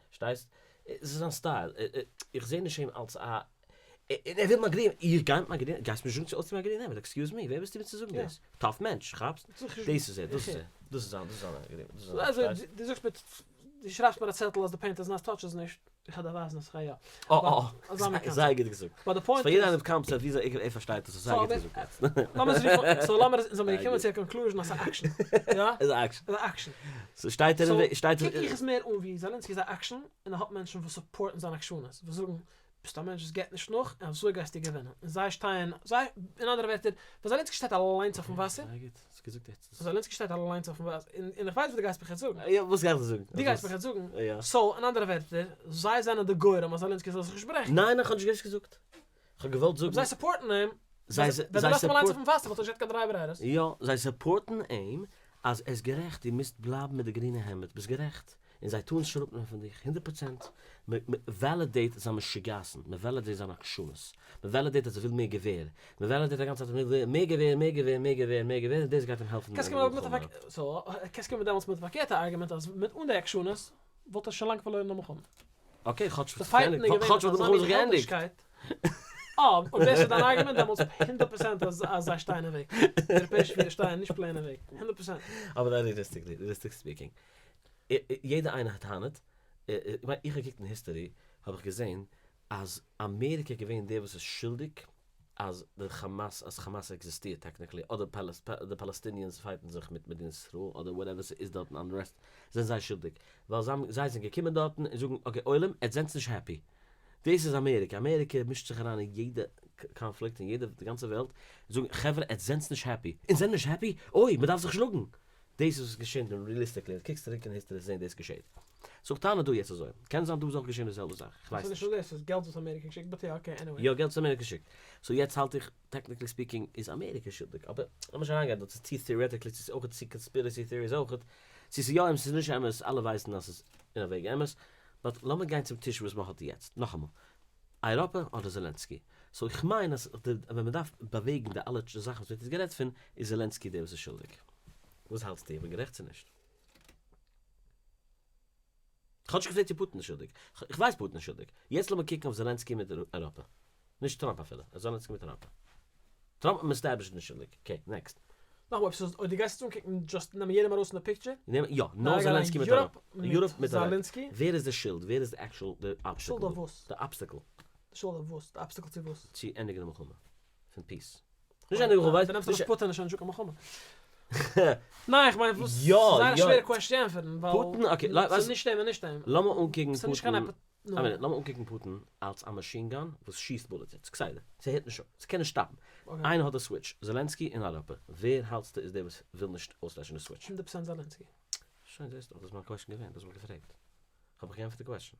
פארשטייסט? עס איז זיין style, איך זעה נישט אים אלס א, און ער וויל מיין גרינע, איך גיי מיט מיין גרינע, גייסט מיר זאגן צו אויסטון מיין גרינע העמד, excuse me, ווער ביסטו מיר צו זאגן דאס? tough מענטש, כאפסט? דאס איז ער, דאס איז ער, דאס איז זיין, דאס איז זיין גרינע, דאס איז זיין, פארשטייסט? דו זאגסט מיר, דו שרייבסט מיר א צעטל אז די paint איז נאס, touch עס נישט. איך האב דערווייזן אז כ'גיי יא. אה אה אה, זייער גוט געזאגט. but די point פאר יעדער איז. איינער קאמט וויאזוי ער פארשטייט עס, זייער גוט געזאגט יעצט. לאמיר עס רופן, so לאמיר עס, אונז האמיר געקומען צו א conclusion אז ס'איז א עקשן. יא? איז א עקשן. איז א עקשן. so שטייט ער אין וועג, שטייט ער. קוק איך עס מער אן ווי זעלענסקי איז א עקשן און ער האט מענטשן וואס support ן זיין עקשנות, וואס זאגן ביסט א מענטש וואס געבט נישט נאך און אזוי גייסטו געווינען. און זיי שטייען, זיי, אין אנדערע ווערטער, ווען זעלענסקי שטייט אליינס אויפן וואסער, זייער גוט, האסט געזאגט יעצט. ווען זעלענסקי שטייט אליינס אויפן וואסער, און איך ווייס וואס דו גייסט מיך יעצט זאגן. יא, וואס גיי איך דיר זאגן? דו גייסט מיך יעצט זאגן. יא. so, אין אנדערע ווערטער, זיי זענען די גורם אז זעלענסקי זאל זיך נישט ברעכן. ניין, איך האב נישט גארנישט געזאגט. איך האב געוואלט זאגן. זיי support ן אים. זיי ווען דו לאזט אים אליינס אויפן וואסער וואלט ער נישט געהאט קיין דריי ברירות. יא, זיי support ן אים אז ער איז גערעכט, דו מוזט בלייבן מיט די גרינע העמד, ביסט גערעכט. און זיי טוען נישט אראפנעמען פון דיך, 100%, מען validate זיין משוגעת'ן, מען validate זיין עקשנות, מען validate אז ער וויל מער געווער, מען validate א גאנצע צייט אז ער וויל מער געווער, מער געווער, מער געווער, מער געווער, און דאס גייט אים העלפן קענסט קומען מיט א so, קענסט קומען דעמאלטס מיט א פארקערטע argument אז מיט אן די עקשנות וואלט ער שוין לאנג פארלוירן די מלחמה. okay, כאטש די fight ן איז געווען כאטש מיט וואלט די אזא מלחמה מין זיך געענדיגט. העלדישקייט. אה, אויב דאס איז דיין argument דעמאלטס 100% אז אז זיי שטייען אין וועג. די אייראפעאישע פירער שטייען נישט plain אין וועג. 100%. אבער realistically, realistic speaking, יעדער איינער האט טענה'ט, איך מיין איך האב געקוקט אין history האב איך געזען אז אמעריקע איז געווען דער וואס איז שולדיג אז די כאמאס אז כאמאס עקזיסטירט technically אדער די Palestinians fight ן זיך מיט מדינת ישראל אדער whatever ס'איז דארטן unrest זענען זיי שולדיג ווייל זיי האבן זיי זענען געקומען דארטן און זאגן okay עולם עטס זענטס נישט happy דאס איז אמעריקע אמעריקע מישט זיך אריין אין יעדע קאנפליקט אין יעדע די גאנצע וועלט זאגן חברה עטס זענטס נישט happy אונז זענען נישט happy אוי מ'דארף זיך שלאגן דאס איז וואס געשעט און realistically אז קוקסט צוריק אין history זעהן דאס געשעט. so איך טענה דא יעצט אזוי, קען זיין דא איז אויך געשען די זעלבע זאך, איך ווייס ס'איז נישט. נישט נאר דאס, ס'איז געלט וואס אמעריקע געשיקט, but יא okay anyway. יא געלט וואס אמעריקע שיקט. so יעצט האלט איך technically speaking איז אמעריקע שולדיג, אבער לאמיר נישט אריינגיין דא, ס'איז צו theoretically, ס'איז אויך צו conspiracy theories אויך, צו ס'איז יא אמת ס'איז נישט אמת, אלע ווייסן אז ס'איז אין א וועג אמת, but לאמיר גיין צום טיש וואס מ'האט יעצט, נאכאמאל, אייראפע אדער זעלענסקי? so איך מיין אז ווען מען דארף באוועגן די אלע זאכן וואס מ'האט יעצט גערעדט פון, איז זעלענסקי דער וואס איז שולדיג. וואס האלטסטו? איך בין גערעכט צו נישט? כ'האב נישט געפרעגט צו פוטין איז שולדיג. איך ווייס פוטין איז שולדיג. יעצט לאמיר קוקן אויף זעלענסקי מיט אייראפע. נישט טראמפ אפילו. זעלענסקי מיט אייראפע. טראמפ האט מען established נישט שולדיג. okay, next. נאכאמאל, אויב ס'איז, אויב דו גייסט עס אנקוקן just נעמען יעדעם ארויס פון די picture. נעמען, יא, נאר זעלענסקי מיט אייראפע. Europe מיט זעלענסקי. ווער איז די שולד? ווער איז די actual די obstacle? שולד אויף וואס? די obstacle. די שולד אויף וואס? די obstacle צו וואס? צו ענדיגן די מלחמה. פון peace. נישט ענדיגן מלחמה, ווייסט. דו נעמסט ארויס פוטין איז שוין נישטא קיין מלחמה. ניין, איך מיין וואס? יא, יא. ס'איז זייער א שווערע question צו ענטפערן, ווייל. פוטין, okay, ס'איז נישט אים און נישט אים. לאמיר אנקוקן ס'איז נישט קיין פוטין. א מינוט, לאמיר אנקוקן פוטין אלס א machine gun וואס שיסט bullets יעצט כסדר, ס'הערט נישט אויף, ס'קען נישט stop ן, איינער האט די switch, זעלענסקי אין אייראפע, ווער האלטסטו איז דער וואס וויל נישט אויסלעשן די switch? 100% זעלענסקי. שוין זעסט דאך, דאס איז מיין question געווען, דאס האב איך געפרעגט, האב איך געענטפערט די question.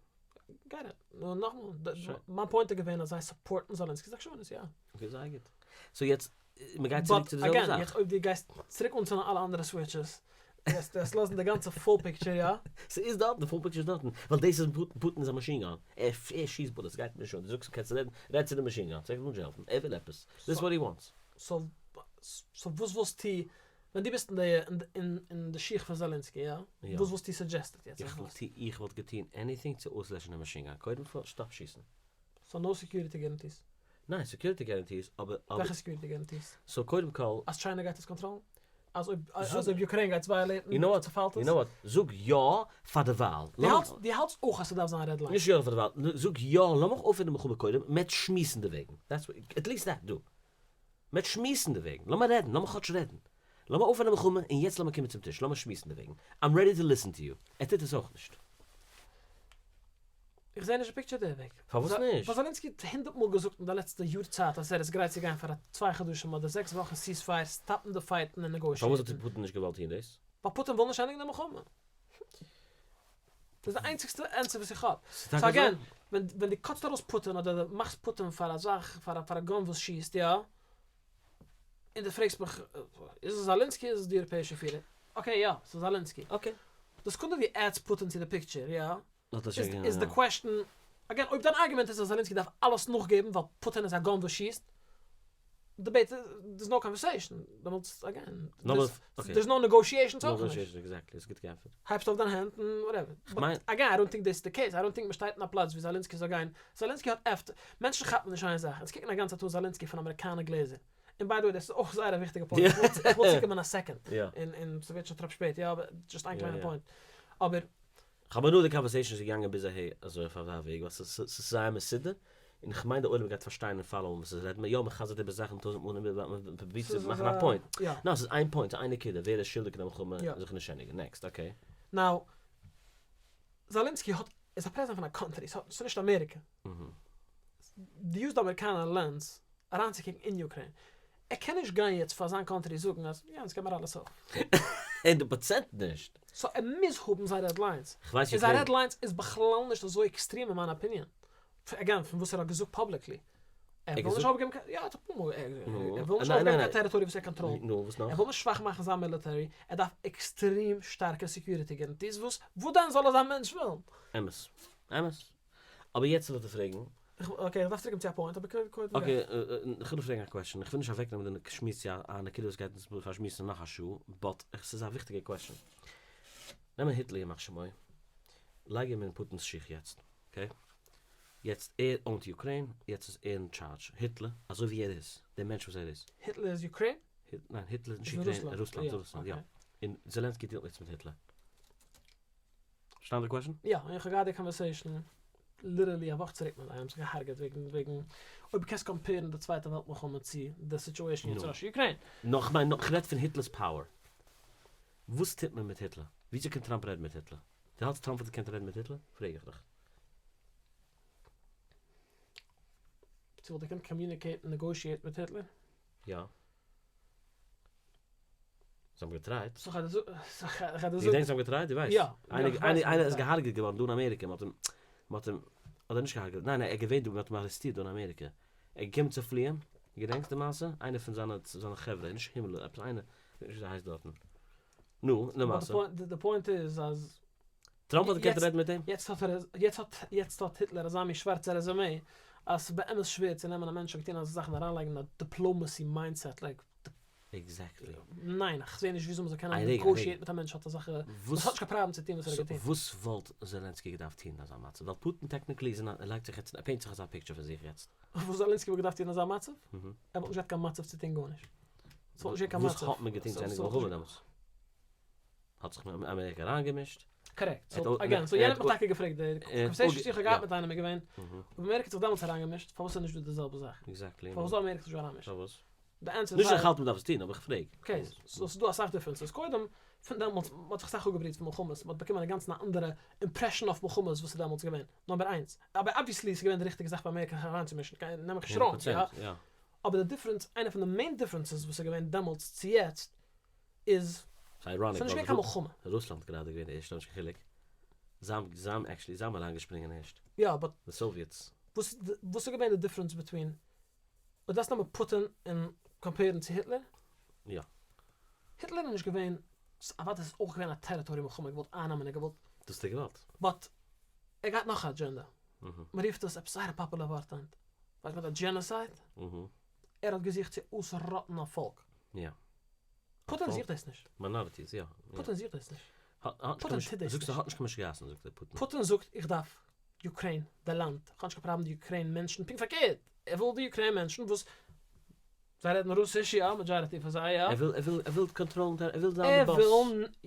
got it, נו נאכאמאל, מיין point איז געווען אז זיי support ן זעלענסקי'ס עקשנות, יא. okay זייער גוט, so יעצט מ'גייט צוריק צו די זעלבע זאך. but again, יעצט אויב דו גייסט צוריק אנצינדן אלע אנדערע switches, וועסטו עס לאזן די גאנצע full picture, יא? ס'איז דארטן, די full picture איז דארטן, ווייל דאס איז פוטין איז א machine gun, ער שיסט bullets, גייט מיר נישט אן, דו זאגסט קענסט רעדן, רעד צו די machine gun, ס'גייט נישט העלפן, ער וויל עפעס, this is what he wants. so וואס וואלסטו, ווען דו ביסט אין די שיך פון זעלענסקי, יא? וואס וואלסטו suggested יעצט? איך וואלט געטון anything צו אויסלעשן די machine gun, קודם כל stop שיסן. so no security guarantees. ניין, סעקיוריטי גאראנטיס, אבער. וועלכע סעקיוריטי גאראנטיס? סאו קודם כל. אז טשיינע גייט עס קאנטראלן? אז אויב אז אויב אוקריין גייט עס ווייאלעיטן צופאלט עס? יו נאו וואט, זאג יא פאר דערווייל. דו האלטסט אויך אז ס'דארף זיין רעד ליינס? נישט יא פאר דערווייל, זאג יא, לאמיך אויפהערן די מלחמה קודם, מ'עט שמועסן דערוועגן. דעטס וואט, עט ליעסט דעט דו. מ'עט שמועסן דערוועגן, לאמיר רעדן, לאמיר כאטש רעדן. לאמיר אויפהערן די מלחמה און יעצט לאמיר קומען צום טיש, לאמיר שמועסן דערוועגן. איים רעדי טו ליסן טו יו. ער טוט עס אויך נישט. איך זעה נישט די פיקטשער די וועג. פארוואס נישט? ווייל זאלענסקי האט הונדערט מאל געזאגט אין די לעצטע יאר צייט אז ער איז גרייט צו גיין פאר א צוויי חדשים אדער זעקס וואכן סיעס פייער סטאפן די פייטן און פארוואס האט נעגאושיעטן. פוטין נישט געוואלט טון דאס? ווייל פוטין וויל נישט ענדיגן די מלחמה. דאס איז די איינציגסטע ענטפער וואס איך האב. ס'איז טאקע סאו אזוי? אגעין, ווען ווען דו קאטסט ארויס פוטין אדער דו מאכסט פוטין פאר א זאך, פאר א פאר א גאן וואס שיסט, יא? און דו פרעגסט מיך, איז עס זאלענסקי איז עס די אייראפעאישע פירער? אקעי יא, ס'איז זאלענסקי. אקעי. די סעקונדע דו עדסט פוטין צו די פיקטשער, יא? האט ער שוין איז די קוועשטען, אגעין אויב דיין ארגומענט איז אז זעלענסקי דארף אלעס נאכגעבן ווייל פוטין איז א גאן וואס שיסט, דיבעיט, דערס נאו קאנווערסעישאן, דעמאלטס אגעין, דערס נאו נעגאושיעישאנס אויך נישט. עקזעקטלי, האסט גוט געענטפערט. הייבסט אויף דיין הענט און וואטעווער. באט אגעין איי דאנט טינק דאס איז די קעיס, איי דאנט טינק מ'שטייט אין א פלאץ ווי זעלענסקי זאל גיין, זעלענסקי האט עפט, מענטשן כאפן נישט איין זאך, אונז קוקן א גאנצע טאג זעלענסקי פון אמעריקאנע גלעזער, און ביי די וועי דאס איז אויך זייער א וויכטיגע פוינט, איך וויל צוקומען א סעקאנד, און ס'ווערט שוין טראפ שפעט, יא אבער דזשאסט איין קליינע פוינט, אבער. כ'האב הנאה די קאנווערסעישאן איז געגאנגען ביז אהער אזוי אויף אזא וועג ווייל ס'איז זייער מסודר און כ'מיין די עולם גייט פארשטיין און פאלאוען וואס עס רעדט מען יא מ'חזר'ט איבער זאכן טויזנט מאל און מ'פרובירט צו מאכן א פוינט נאו ס'איז איין פוינט איין נקודה ווער איז שולדיג אין די מלחמה זיך נישט ענדיגן נעקסט אקעי. נאו זאלענסקי האט איז א פרעזידענט פון א קאנטרי ס'איז נישט אמעריקע. דו יוזט די אמעריקאנער לענס אריינצוקוקן אין אוקריין. ער קען נישט גיין יעצט פאר זיין קאנטרי זאגן אז יא אונז געבן מיר אלעס אויף. הונדערט פראצענט נישט. סאו ער מוז האבן זיין רעד ליינס. כ'ווייס און זיין רעד ליינס איז בכלל נישט אזוי עקסטרעם אין מיין אפיניען. אגעין פון וואס ער האט געזאגט פאבליקלי. ער וויל נישט אויפגעבן קיין, יא ער האט אפאר מאל, ער וויל נישט אויפגעבן קיין טעריטארי וואס ער קאנטראלט. ער וויל נישט שוואך מאכן זיין מיליטערי. ער דארף עקסטרעם שטארקע סעקיוריטי גאראנטיס וואס וואס דען זאל אזא מענטש ווילן? אמת. אמת. אבער יעצט וויל איך דיר פרעגן. אקעי, איך דארף צוריקקומען צו א פוינט, אבער קודם. אקעי, איך וויל דיר פרעגן א קוועשאן, איך וויל נישט אוועקנעמען די שמועס צו א נקודה וואס גייט אונז פארשמועסן נאך א שעה, באט עס איז א וויכטיגע קוועשאן. נעם היטלער ימח שמו, לייג אים אין פוטין'ס שיך יעצט, אקעי? יעצט ער אונט אוקריין, יעצט איז ער אין טשארדזש, היטלער, אזוי ווי ער איז, דער מענטש וואס ער איז. היטלער איז אוקריין? ניין, היטלער איז נישט אוקריין, רוסלאנד, רוסלאנד, יא. און זעלענסקי דילט יעצט מיט היטלער. פארשטאנען די קוועשאן? יא, און איך האב געהאט די קאנווערסעישאן ליטערלי א וואך צוריק מיט איינעם, זיך געהארגעט וועגן וועגן אויב דו קענסט קאמפעירן די צווייטע וועלט מלחמה צו די סיטועשאן יעצט ראשע אוקריין. נאר כ'מיין נאר כ'רעד פון היטלער'ס פאוער. וואס טוט מען מיט היטלער? וויאזוי קען טראמפ רעדן מיט היטלער? דו האלטסט טראמפ וואלט געקענט רעדן מיט היטלער? פרעג איך דיך. צו וואלט ער געקענט קאמיוניקעיטן נעגאושיעט מיט היטלער? יא. זיי האבן געטרייט. סאו כ'גיי דיר זאגן. געדענקסט זיי האבן געטרייט? דו ווייסט? יא. איינער איז געהארגעט געווארן דא אין אמעריקע, מ'האט אים, מ'האט אים, אדער נישט געהארגעט, ניין ניין ער איז געווען דא, מ'האט אים ארעסטירט דא אין אמעריקע. ער איז געקומען צו פליען, געדענקסט די מעשה? איינער פון זיינע, זיינע חברה, נישט הימלער, עפעס איינער, כ'ווייס נישט ווי ס'הייסט דארטן. נו, למעשה. די פוינט איז אז. טראמפ האט געקענט רעדן מיט אים? יעצט האט ער, יעצט האט, יעצט האט היטלער אזא מין שווארצע רעזומעי, אז ס'איז באמת שווער צו נעמען א מענטש וואס האט געטון אזא זאך און אריינלייגן א דיפלאמעסי מיינדסעט, לייק. עקזעקטלי. ניין, איך זעה נישט וויאזוי מ'זאל קענען נעגאושיעטן מיט א מענטש האט אזעלכע, וואס האט נישט קיין פראבלעם צו טון וואס ער האט געטון. וואס וואלט זעלענסקי געדארפט טון אין אזא מצב? ווייל פוטין טעקניקלי איז אין א, ער לייגט זיך יעצט, ער פעינט זיך אזא פיקטשער פון זיך יעצט. וואס זעלענסקי וואלט געדארפט טון אין אזא מצב? ער וואלט נישט געהאט קיין מצב צו טון גארנישט. ס'וואלט נישט געווען קיין מצב. וואס האט מען געטון צו ענדיגן מלחמה דעמאלטס? האט זיך אמעריקע אריינגעמישט? קארעקט. סאו אגעין, סאו יענער האט מיך טאקע געפרעגט, די קאנווערסעישאן וואס איך האב געהאט מיט איינעם איז געווען, אויב אמעריקע האט זיך דעמאלטס אריינגעמישט, פארוואס איז נישט דא די זעלבע זאך? עקזעקטלי. פארוואס זאל אמעריקע זיך נישט אריינמישן? פארוואס? די ענסער איז נישט אז איך האלט מ'דארף עס טון, אבער איך פרעג. אקעי, סאו ס'איז דא אסאך דיפרענסעס. קודם, פון דעמאלטס, מ'האט זיך אסאך אפגעבריהט פון מלחמות, מ'האט באקומען אינגאנצן א אנדערע אימפרעשאן אויף מלחמות וואס איז דעמאלטס געווען. נאמבער איינס. אבער אבוויעסלי איז געווען די ריכטיגע זאך פאר אמעריקע זיך אריינצומישן, נעם מיך נישט ראנג, יא? אבער די דיפרענס, איינע פון די מעין דיפרענסעס וואס איז געווען דעמאלטס צו יעצט, איז ס'איז אייראניק ס'איז נישט געווען קיין מלחמה. רוסלאנד גראדע געווען די ערשטע, נישט קיין חילוק. זיי האבן, זיי האבן עקשעלי, זיי האבן אריינגעשפרינגען ערשט. יא באט. די סאוויעטס. וואס וואס איז געווען די דיפרענס ביטווין, אויב דארפסט נעמען פוטין און קאמפעירן צו היטלער? יא. היטלער איז נישט געווען, אוודאי איז עס אויך געווען א טעריטארי מלחמה, געוואלט אייננעמען און געוואלט. דאס האט ער געוואלט. באט ער געהאט נאך א אדזשענדע. מען רופט עס עפעס זייער א פאפולער ווארט היינט. ווייסט מיינט א דזשענאסייד? ער האט געזוכט צו אויסראטן א פאלק. יא. פוטין זוכט דאס נישט. מינאריטיס, יא. פוטין זוכט דאס נישט. פוטין טוט דאס נישט. זאגסט ער האט נישט קיין משוגעת'ן זאגט ער פוטין. פוטין זאגט איך דארף Ukraine די לאנד, איך האב נישט קיין פראבלעם מיט די Ukraine מענטשן, פונקט פארקערט, ער וויל די Ukraine מענטשן וואס זיי רעדן רוסיש יא, majority פון זיי יא. ער וויל ער וויל ער וויל קאנטראלן ער וויל זיין די boss.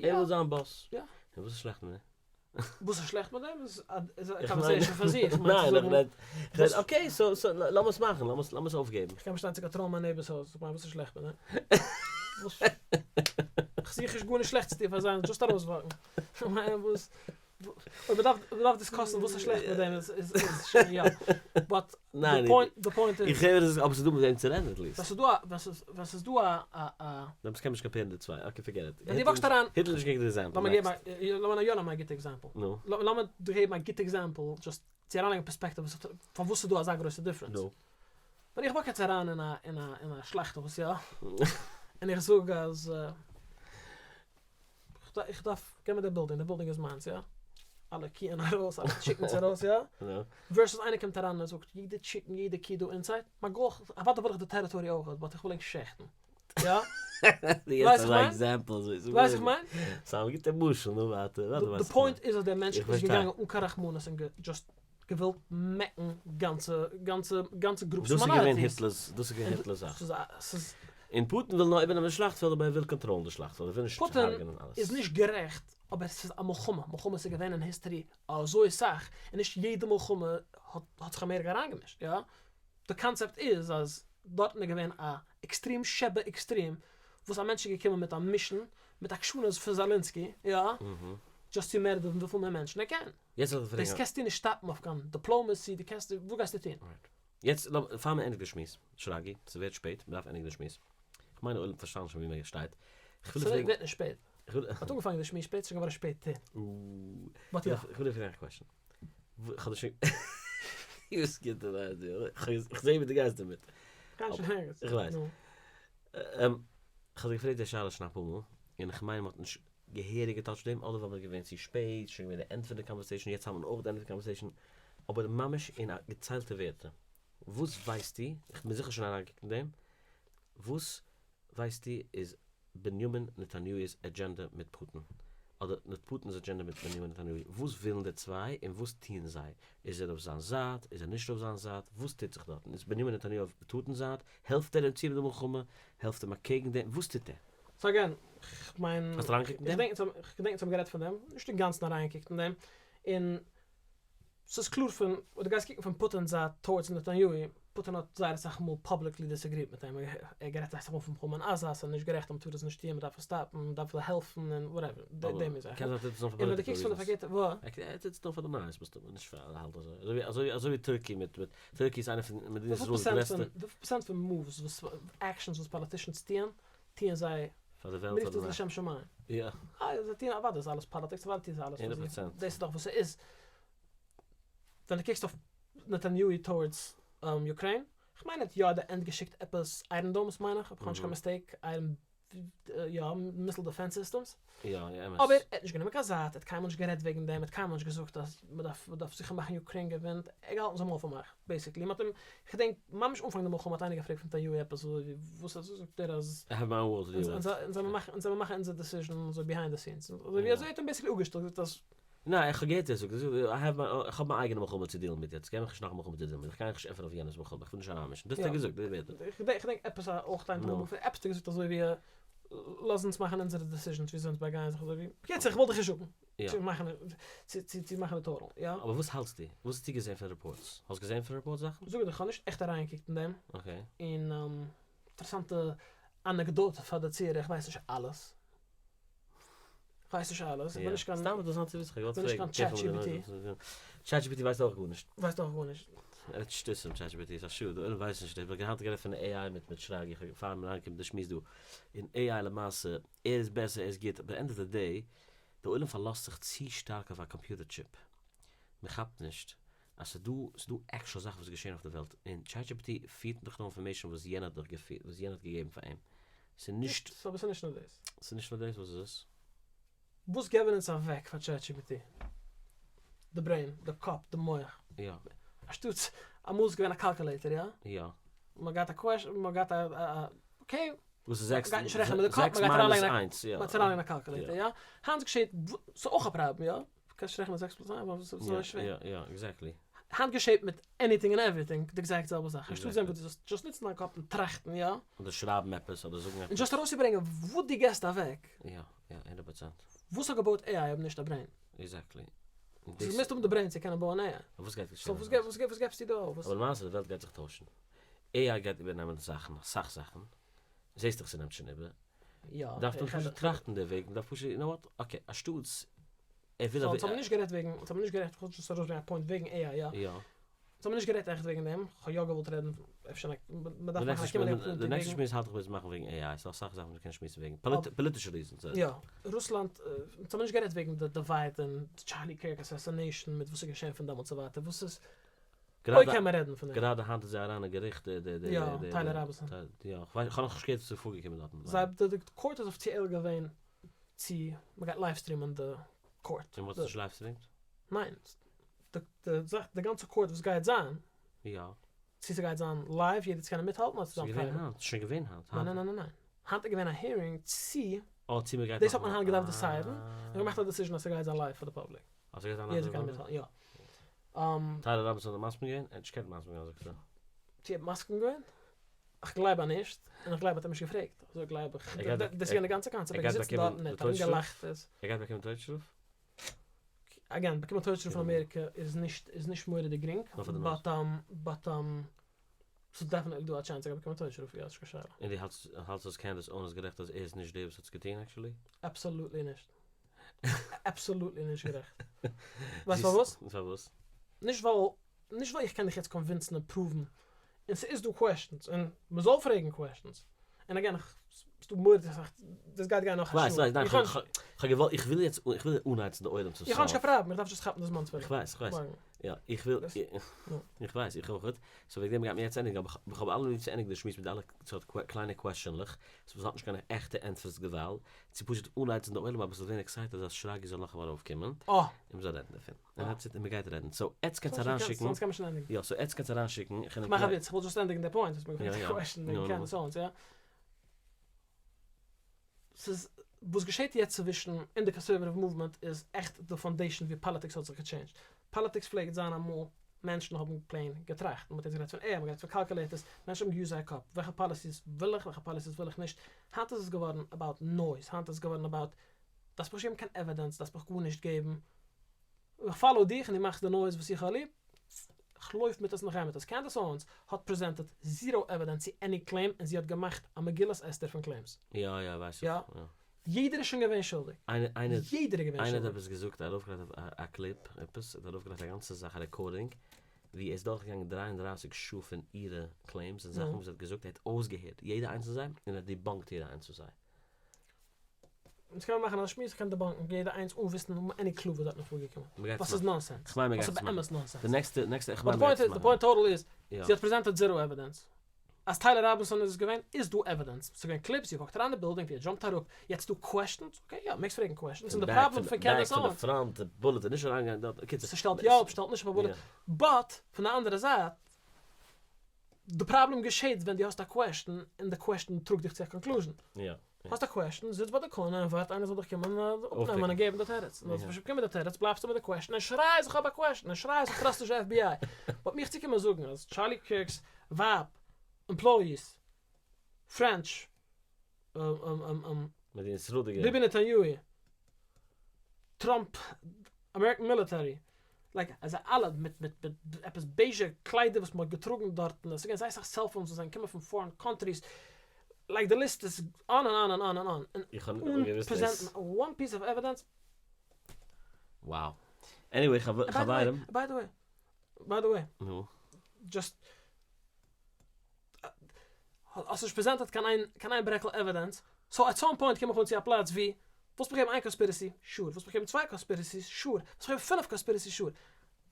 ער וויל זיין boss. יא. און וואס איז שלעכט מיט דעם? וואס איז שלעכט מיט דעם איז א conversation פאר זיך. ניין איך רעד איך רעד okay so so לאמיר עס מאכן לאמיר עס אויפגעבן. איך קען באשטיין צו קאנטראלן מיין neighbor 'ס הויז, איך מיין וואס איז שלעכט מיט דעם? איך זוך נישט גארנישט שלעכטס צו טון פאר זיי, just ארויסוואקן. איך מיין וואס אויב מ'דארף מ'דארף discuss ן וואס איז שלעכט מיט דעם איז איז שוין יא. But די point די point איז. איך הער עס אבער ס'איז דא מיט וועם צו רעדן at least. ווען ס'איז דא א ווען ס'איז ווען ס'איז דא א א א. דעמאלטס קען מען נישט compare ן די צוויי, okay forget it. ווען דו וואקסט אריין. היטלער איז נישט קיין גוטע example, לאמיר געבן א לאמיר יא נעמען א גוטע example. נו. לאמיר דיר געבן א גוטע example just צו אריינלייגן perspective וואס איך פארוואס ס'איז דא אזא גרויסע difference. נו. ווען איך walk יעצט אריין אין א אין א אין א שלאכט הויז יא, און איך זאג אז איך דארף גיב מיר די building, די building איז מיינס יא, אלע קיען ארויס, אלע chickens ארויס יא, versus איינער קומט אריין און זאגט יעדע chicken יעדע קי דא inside, מיין goal, אוודאי וויל איך די territory אויך, but איך וויל ענק שעכטן, יא? ווייסט איך מיין? ווייסט איך מיין? ס'איז א גוטע משל, נו ווייטער. די point איז אז דער מענטש איז געגאנגען אן קיין רחמנות און just געוואלט מעקן גאנצע גאנצע גאנצע groups minorities. דאס איז געווען היטלער'ס זאך. און פוטין וויל נאר איבערנעמען די שלאכטפעלד אבער ער וויל קאנטראלן די שלאכטפעלד ער וויל נישט הרג'נען אלעס. פוטין איז נישט גערעכט אבער ס'איז א מלחמה, מלחמות איז געווען אין history אזוי סאך און נישט יעדע מלחמה האט זיך אמעריקע אריינגעמישט יא, די קאנצעפט איז אז דארטן איז געווען א extreme שבע extreme וואס א מענטש איז געקומען מיט א mission מיט עקשנות פון זאלינסקי יא, just צו מערדערן וויפיל מער מענטשן ער קען. יעצט זאל איך פרעגן דאס קענסטו נישט stop ן אויף קיין diplomacy, דו קענסט, וואס גייסטו טון? יעצט לאמיר, פאר מען ענדיגט די שמועס, שרגי, ס'ווערט שפעט, מ'דארף ענדיגן די שמועס, כ'מיין די עולם האט פארשטאנען שוין ווי מען שטייט, כ'וויל פרעגן. ס'ווערט נישט שפעט. מ'האט אנגעפאנגען די שמועס שפעט, ס'איז שוין געווארן שפעטער. But יא. כ'וויל דיר פרעגן א question. כ'האב דיר שוין. וואס גוטע idea, כ'זע ווי דו גייסט דערמיט. כ'גיי נישט אין ערגעץ. איך ווייס. כ'האב דיר געפרעגט די שאלה שוין אפאר מאל, און כ'מיין מ'האט נישט געהעריג גע touch ט דעם, אדער ווייל מ'איז געווען צו שפעט, שוין געווען די end פון די conversation, יעצט האלט מען אויך די end פון די conversation, אבער ממש אין א געציילטע ווערטער, וואס ווייסטו, איך בין זיכער שוין אריינגעקוקט אין דעם, וואס ווייסטו איז בנימין נתניהו'ס אדזשענדע מיט פוטין, אדער פוטין'ס אדזשענדע מיט בנימין נתניהו, וואס ווילן די צוויי און וואס טוען זיי, איז ער אויף זיין זייט, איז ער נישט אויף זיין זייט, וואס טוט זיך דארטן, איז בנימין נתניהו אויף פוטין'ס זייט, העלפט ער אים צו מיט די מלחמה, העלפט אים אקעגן דעם, וואס טוט ער? So again, כ'מיין, האסט אריינגעקוקט אין דעם? כ'געדענק אונז האבן גערעדט פון דעם, נישט אינגאנצן אריינגעקוקט אין דעם, און ס'איז קלאר פון, אויב דו גייסט קוקן פון פוטין'ס זייט towards נתניהו, פוטין האט זייער אסאך מאל publicly disagree ט מיט אים, ער האט גערעדט אסאך מאל פון מלחמה אין עזה, ס'איז נישט גערעכט, מ'טאר עס נישט טוען, מ'דארף עס stop ן, מ'דארף זיי העלפן און whatever, די מין זאכן. קען זיין ער טוט עס נאר פאר און ווען דו political קוקסט פון די reasons. פארקערטע, ווא? ער טוט עס נאר פאר די נייעס מסתמא, נישט פאר ער האלט אזוי. אזוי ווי Turkey מיט, Turkey איז איינע פון מדינת ישראל'ס גרעסטע. וויפיל פראצענט פון moves וואס, actions וואס politicians טוען, טוען זיי פאר די וועלט מ'רופט עס לשם שמים. יא. אה, זיי טוען אוודאי איז אלעס politics, אוודאי טוען זיי אלעס פאר זיך. דאס איז דאך וואס ס'איז. ווען דו קוקסט אויף נתניהו towards Ukraine, כ'מיין ער האט יא at the end געשיקט עפעס Iron Domes מיין איך, אויב כ'האב נישט קיין mistake, Iron יא, missile defense systems. יא, יא, אמת. אבער ער האט נישט גענומען קיין זייט, ער האט קיינמאל נישט גערעדט וועגן דעם, ער האט קיינמאל נישט געזאגט אז מ'דארף מ'דארף זיכער מאכן Ukraine געווינט, ער האט געהאלטן זיין מויל פארמאכט, basically. מ'האט אים, כ'געדענק ממש אנפאנג די מלחמה האט איינער געפרעגט פון נתניהו עפעס אזוי ווי וואס אזוי זאגט ער אז I have my own world to deal with. אונז זאל מיר מאכן אונז זאל מיר מאכן אונזער decision אזוי behind the scenes. אזוי ווי אזוי האט אים basically אפגעשטעלט געזאגט אז. ניין, איך האב געהערט ער זאגט, ער זאגט, I have my own, איך האב מיין אייגענע מלחמה צו deal ן מיט יעצט, געב מיך נישט נאך א מלחמה צו deal ן מיט, איך גיי נישט ענטפערן אויף יענעמ'ס מלחמה, איך וויל נישט אריינמישן, דאס האט ער געזאגט, די ווערטער. איך געדענק עפעס א אויך דיין תגובה, עפעס האט ער געזאגט אזוי ווי לאז אונז מאכן אונזערע decisions ווי אזוי אונז באגייען זיך אזוי ווי, בקיצור איך וואלט דיך נישט זאגן צו מאכן צו מאכן די total, יא. אבער וואס האלטסטו? וואס האסטו געזען פון reports? האסט געזען פון reports זאכן? זאג איך דיר, איך האב נישט עכט אריינגעקוקט אין דעם. Okay. און אינטערעסאנטע אנעקדאטע פאר די צוהערער, איך ווייס נישט אלעס. כ'ווייס נישט אלעס, איך בין נישט קיין. סתם אינטערעסאנט צו וויסן, כ'האב געוואלט פרעגן. כ'בין נישט קיין ChatGPT. ChatGPT ווייסט אויך גארנישט. ווייסט אויך גארנישט. ער רעדט שטותים ChatGPT, איז א שאד, די עולם ווייסט נישט, איך האב געהאט גערעדט פון AI מיט מיט שרגי, איך האב פאר מיר אריינגעקומען די שמועס דא, און AI למעשה, ער איז בעסער, ער איז גוט, אבער end of the day, די עולם פארלאזט זיך צו שטארק אויף א computer chip, מען כאפט נישט אז ס'איז דא, ס'איז דא actual זאכן וואס געשען אויף די וועלט, און ChatGPT פירט נאך נאר information וואס יענער האט דורך געפירט, וואס יענער האט געגעבן פאר אים, ס'איז נישט. אבער ס'איז נישט נאר דאס. ס'איז נישט נאר דאס? וואס איז עס? וואס געבן אונז אוועק פאר ChatGPT? די brain, די קאפ, די מח. יא. אנשטאטס, אמאל איז געווען א calculator, יא? יא. מ'האט געהאט א question, מ'האט געהאט א okay. וואס איז זעקס מ'גייט נישט רעכענען מיט די קאפ, זעקס מ'גייט minus אריינלייגן א איינס, יא. מ'גייט אריינלייגן א calculator, יא? היינט געשעט, ס'איז אויך א פראבלעם, יא? קענסט רעכענען זעקס plus איינס, וואס איז אזוי שווער? יא, יא, exactly. היינט געשעט מיט anything and everything די exact זעלבע זאך. אנשטאט זען וואס דו זאלסט just נוצן דיין קאפ און טראכטן, יא? אדער שרייבן עפעס, אדער זאגן עפעס. און just ארויסצוברענגען וואס דו געסט אוועק. יא, יא, 100%. וואס האט געבויט AI אויב נישט א brain? Exactly. דו מוזט האבן די brain צו קענען בויען AI. וואס גייט געשען? So וואס וואס געבסטו דא אויף? אבער למעשה די וועלט גייט זיך טוישן. AI גייט איבערנעמען זאכן, אסאך זאכן. זעסט דאך ס'נעמט שוין איבער. יא. דארף מען פשוט טראכטן דערוועגן, מ'דארף פשוט, you know what, okay, אנשטאטס ער וויל אונז האבן נישט גערעדט וועגן, אונז האבן נישט גערעדט, כ'וויל just ארויסברענגען א point וועגן AI, יא? יא. אונז האבן נישט גערעדט עכט וועגן דעם, כ'האב יא געוואלט רעדן, אפשר מ'דארף מאכן א קומענדיגע פונקט די נעקסטע שמועס האלט איך מ'מוז מאכן וועגן AI, ס'דא אסאך זאכן וואס מ'קען שמועסן וועגן, פאליטישע reasons. יא, רוסלאנד, אונז האבן נישט גערעדט וועגן די divide און Charlie Kirk assassination מיט וואס איז געשען פון דעמאלטס און ווייטער, וואס איז, אוי קען מען רעדן פון דעם. גראדע היינט איז זיי אריין אין געריכט די די יא, Tyler Robinson. יא, כ'ווייס, כ'האב נאכנישט געהערט וואס איז פארגעקומען דארטן. זיי, די court איז אפיציעל געווען צו מ'גייט live stream ען די court. און מ'האט עס נישט live streamed? ניין, די זאך, די גאנצע court וואס גייט זיין. יא. צו ס'גייט זיין live יעדער צו קענען מיטהאלטן אדער ס'זאל זיין private. ס'איז געווען היינט, ס'איז שוין געווען היינט. ניין ניין ניין ניין, היינט איז געווען א hearing צו. אה, צו מ'גייט. דאס האט מען היינט געדארפט decide ן, און געמאכט א decision אז ס'גייט זיין live פאר די public. אז ס'גייט זיין live יעדער זאל קענען מיטהאלטן, יא. Tyler Robinson האט מסכים געווען? ער האט נישט געקענט מסכים זיין זאגסטו. צו ער האט מסכים געווען? איך גלייב אז נישט, און איך גלייב ער האט אים נישט געפרעגט, אזוי גלייב איך. דאס איז געווען די גאנצע קאנצעפט, ער איז געזיצן דארט און ער האט ארומגעלאכט. ער גייט באקומען טויט שטראף? Again, באקומען טויט שטראף אין אמעריקע איז נישט איז נישט מורא'דיג גרינג, but but ס'איז definitely דא א chance ער גייט באקומען טויט שטראף, יא, ס'נישט קיין שאלה. און דו האלטסט אז Candace Owens איז גערעכט אז ער איז נישט דער וואס האט עס געטון actually? Absolutely נישט. Absolutely נישט גערעכט. ווייסט פארוואס? פארוואס? נישט ווייל, נישט ווייל איך קען דיך יעצט convince ן און prove ן, און ס'איז דא questions, און מ'זאל פרעגן questions, און again, ס'דא מורא'דיג אסאך, דאס גייט גיין נאך א שעה. כ'ווייס, כ'ווייס, ניין, כ'האב געוואלט, איך וויל יעצט, איך וויל אנהייצן די עולם צום סוף. איך האב נישט קיין פראבלעם, איך דארף just כאפן די זמן צו איך ווייס, איך ווייס. יא, איך וויל, איך ווייס, איך אויכעט. So וועגן דעם גייט מען יעצט ענדיגן, אבער כ'האב אלעמאל צו ענדיגן די שמועס מיט אלע סארט קליינע question לעך, וואס האט נישט קיין עכטע ענטפערס דערווייל, צו פשוט אנהייצן די עולם אביסל ווערן excited אז שרגי זאל נאכאמאל ארויפקומען, און מ'זאל רעדן דערפון. און that's it, און מ'גייט רעדן. So עטס קענטס אריינשיקן. זאנסט קען מען שוין ענדיגן. יא, so עטס קענטס אריינשיקן. איך מאך א וויץ, איך וויל just ענדיגן די point, האסט מיר געפרעגט א question וועגן Candace Owens, יא? ס'איז, וואס געשעט יעצט צווישן אין די conservative movement איז עכט די foundation ווי politics האט זיך גע change ט. Politics פלעגט זיין אמאל מענטשן האבן plain געטראכט, מ'האט יעצט גערעדט פון AI, מ'האט גערעדט פון calculators, מענטשן האבן גע use ט זייער קאפ, וועלכע policies וויל איך, וועלכע policies וויל איך נישט, היינט איז עס געווארן about noise, היינט איז עס געווארן about דארפסט מיך נישט געבן קיין evidence, דארפסט מיך גארנישט געבן, איך follow דיך און דו מאכסט די noise וואס איך האב ליב, איך לויף מיט עס און איך גיי מיט עס. Candace Owens האט presented zero evidence צו any claim און זי האט געמאכט א מגילת אסתר פון claims. יא יא ווייס איך. יא. יעדער איז שוין געווען שולדיג. איינער יעדער איז געווען איינער האט שולדיג. עפעס געזאגט ארויפגעלייגט אויף א clip עפעס, האט ארויפגעלייגט א גאנצע זאך א recording ווי ער איז דורכגעגאנגען 33 שעה פון אירע claims און זאכן וואס זי האט געזאגט, ער האט אויסגעהערט יעדע איינס פון זיי און ער האט debunked יעדע איינס פון זיי. אונז קען מען מאכן א שמועס, איך קען debunk ן יעדע איינס אן וויסן any clue וואס דארט נאך פארגעקומען. וואס איז nonsense. וואס איז באמת nonsense. די נעקסטע, נעקסטע, איך מיין די point total איז, זי האט presented zero evidence. אז Tyler Robinson איז עס געווען, איז דא evidence. ס'איז געווען clips, זי walk ט אריין אין די בילדינג ווי ער jump ט אראפ. יעצט דא questions, okay יא, מעגסט פרעגן questions. און די פראבלעם פון Candace Owens. פון די front, די bullet איז נישט אריינגעגאנגען דארט. קיצור. ס'שטעלט יא אפ, שטעלט נישט אפ א bullet. But, פון די אנדערע זייט, די פראבלעם געשעט ווען דו האסט א question און די question טראגט דיך צו א conclusion. האסט א question, זיץ ביי די corner און ווארט איינער זאל דיך קומען אפנעמען און געבן די תירוץ. און אז האסט נישט באקומען די תירוץ בלייבסטו מיט די question און שריי אז איך האב א question און שריי אז איך trust נישט די FBI. But מיך צו קומען זאגן אז Charlie Kirk's ווייב, employees, French, ביבי נתניהו, טראמפ, American military, like אז זיי אלע מיט מיט מיט עפעס beige ע קליידער וואס מ'האט געטראגן דארטן, עס איז געווען זייער אסאך cellphones וואס זענען געקומען פון foreign countries, like די list איז on and on and on and on, און אן present ן one piece of evidence. Wow. Anyway חברים. By the way, by the way, נו. Just, האסט נישט presented קיין איין קיין איין ברעקל evidence, so at some point קום איך אן צו א פלאץ ווי, ווילסט מיך געבן איין conspiracy? Sure. ווילסט מיך געבן צוויי conspiracies? Sure. ווילסט מיך געבן פינף conspiracies? Sure.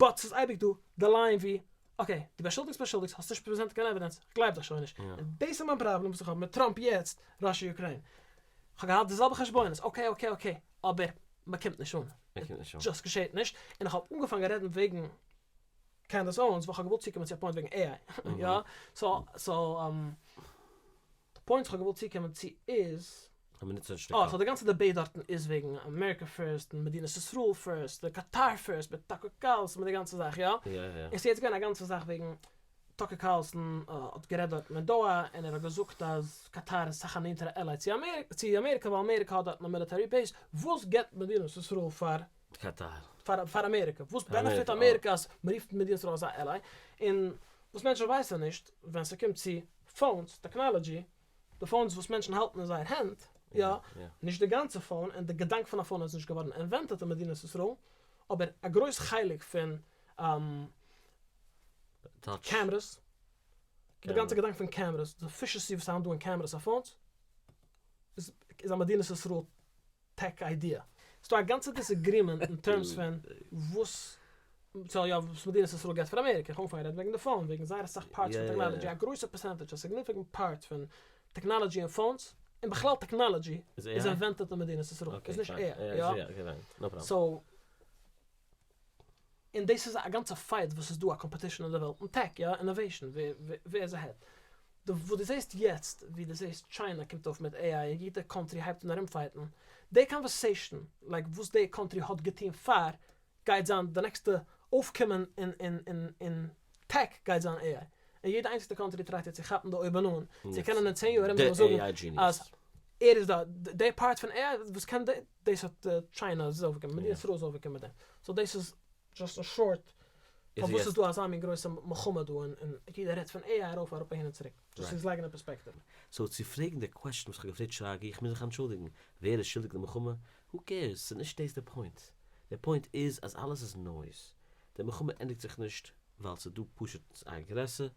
But ס'איז אייביג דא די line ווי, okay, דו באשולדיגסט באשולדיגסט, האסט נישט present קיין evidence, כ'גלייב דיך שוין נישט. און דאס איז מיין פראבלעם וואס איך האב מיט טראמפ יעצט, Russia Ukraine. כ'האב געהאט די זעלבע חשבונות, okay okay okay, אבער מ'קומט נישט אן. Just געשעט נישט. און איך האב אנגעפאנגען רעדן וועגן Candace Owens ווייל כ'האב געוואלט צוקומען צו א point וועגן AI. יא? So, so, די point וואס כ'האב געוואלט צוקומען צו איז. אז מען נוצט נישט די אה, קאפ. so די גאנצע debate דארטן איז וועגן אמעריקע first און מדינת ישראל first, די קאטאר first מיט טאקער קארלסאן מיט די גאנצע זאך, יא? יא יא. און ס'איז יעצט געווען א גאנצע זאך וועגן טאקער קארלסאן האט גערעדט דארטן אין דאהא און ער האט געזאגט אז קאטאר איז סאך א נענטערע ally צו צו אמעריקע ווייל אמעריקע האט דארטן א military base, וואס געבט מדינת ישראל פאר קאטאר. פאר פאר אמעריקע? וואס benefit אמעריקע אז מ'רופט מדינת ישראל אזא ally? און וואס מענטשן ווייסן נישט, ווען ס'קומט צו phones, technology, די phones וואס מענטשן האלטן אין זייער הענט, יא, נישט די גאנצע phone, און די געדאנק פון א phone איז נישט געווארן invented אין מדינת ישראל, אבער א גרויס חלק פון cameras, די גאנצע געדאנק פון cameras, די efficiency וואס איז היינט דא אין cameras אויף phones, איז א מדינת ישראל tech idea. ס'דא א גאנצע disagreement אין terms פון וואס so יא וואס מדינת ישראל געבט פאר אמעריקע, איך האב אנגעפאנגען רעדן וועגן די phone, וועגן זייער אסאך parts פון technology, א גרויסע percentage, א significant part פון technology און phones, און בכלל technology, איז invented אין מדינת ישראל, איז נישט AI, יא? so, און דאס איז א גאנצע fight וואס איז דא א competition אין די וועלט אין tech, יא, innovation, ווער איז ahead. וואס דו זעסט יעצט, ווי דו זעסט טשיינע קומט אויף מיט AI און יעדע country הייבט אן ארומפייטן, די conversation, like וואס די country האט געטון פאר, גייט זיין די נעקסטע אויפקומען אין tech גייט זיין AI. און יעדע איינציגסטע country טרייט יעצט צו כאפן די אויבן אן, צו קענען אין 10 יאר ארום זאגן אז ער איז די part פון AI וואס קען דאס האט טשיינע איז אויפגעקומען, מדינת ישראל איז אויפגעקומען מיט דעם. so דאס איז just אין short פארוואס איז דא אזא מין גרויסע מלחמה דא און יעדער רעדט פון AI ארויף אראפ אהין און צוריק. דאס איז לייגן אין perspective. so צו פרעגן די question וואס כ'האב געפרעגט שרגי, איך מוז זיך אנטשולדיגן, ווער איז שולדיג די מלחמה? who cares? ס'איז נישט דאס די point. די point איז אז אלעס איז noise. די מלחמה ענדיגט זיך נישט ווייל ס'איז דא פשוט א aggressor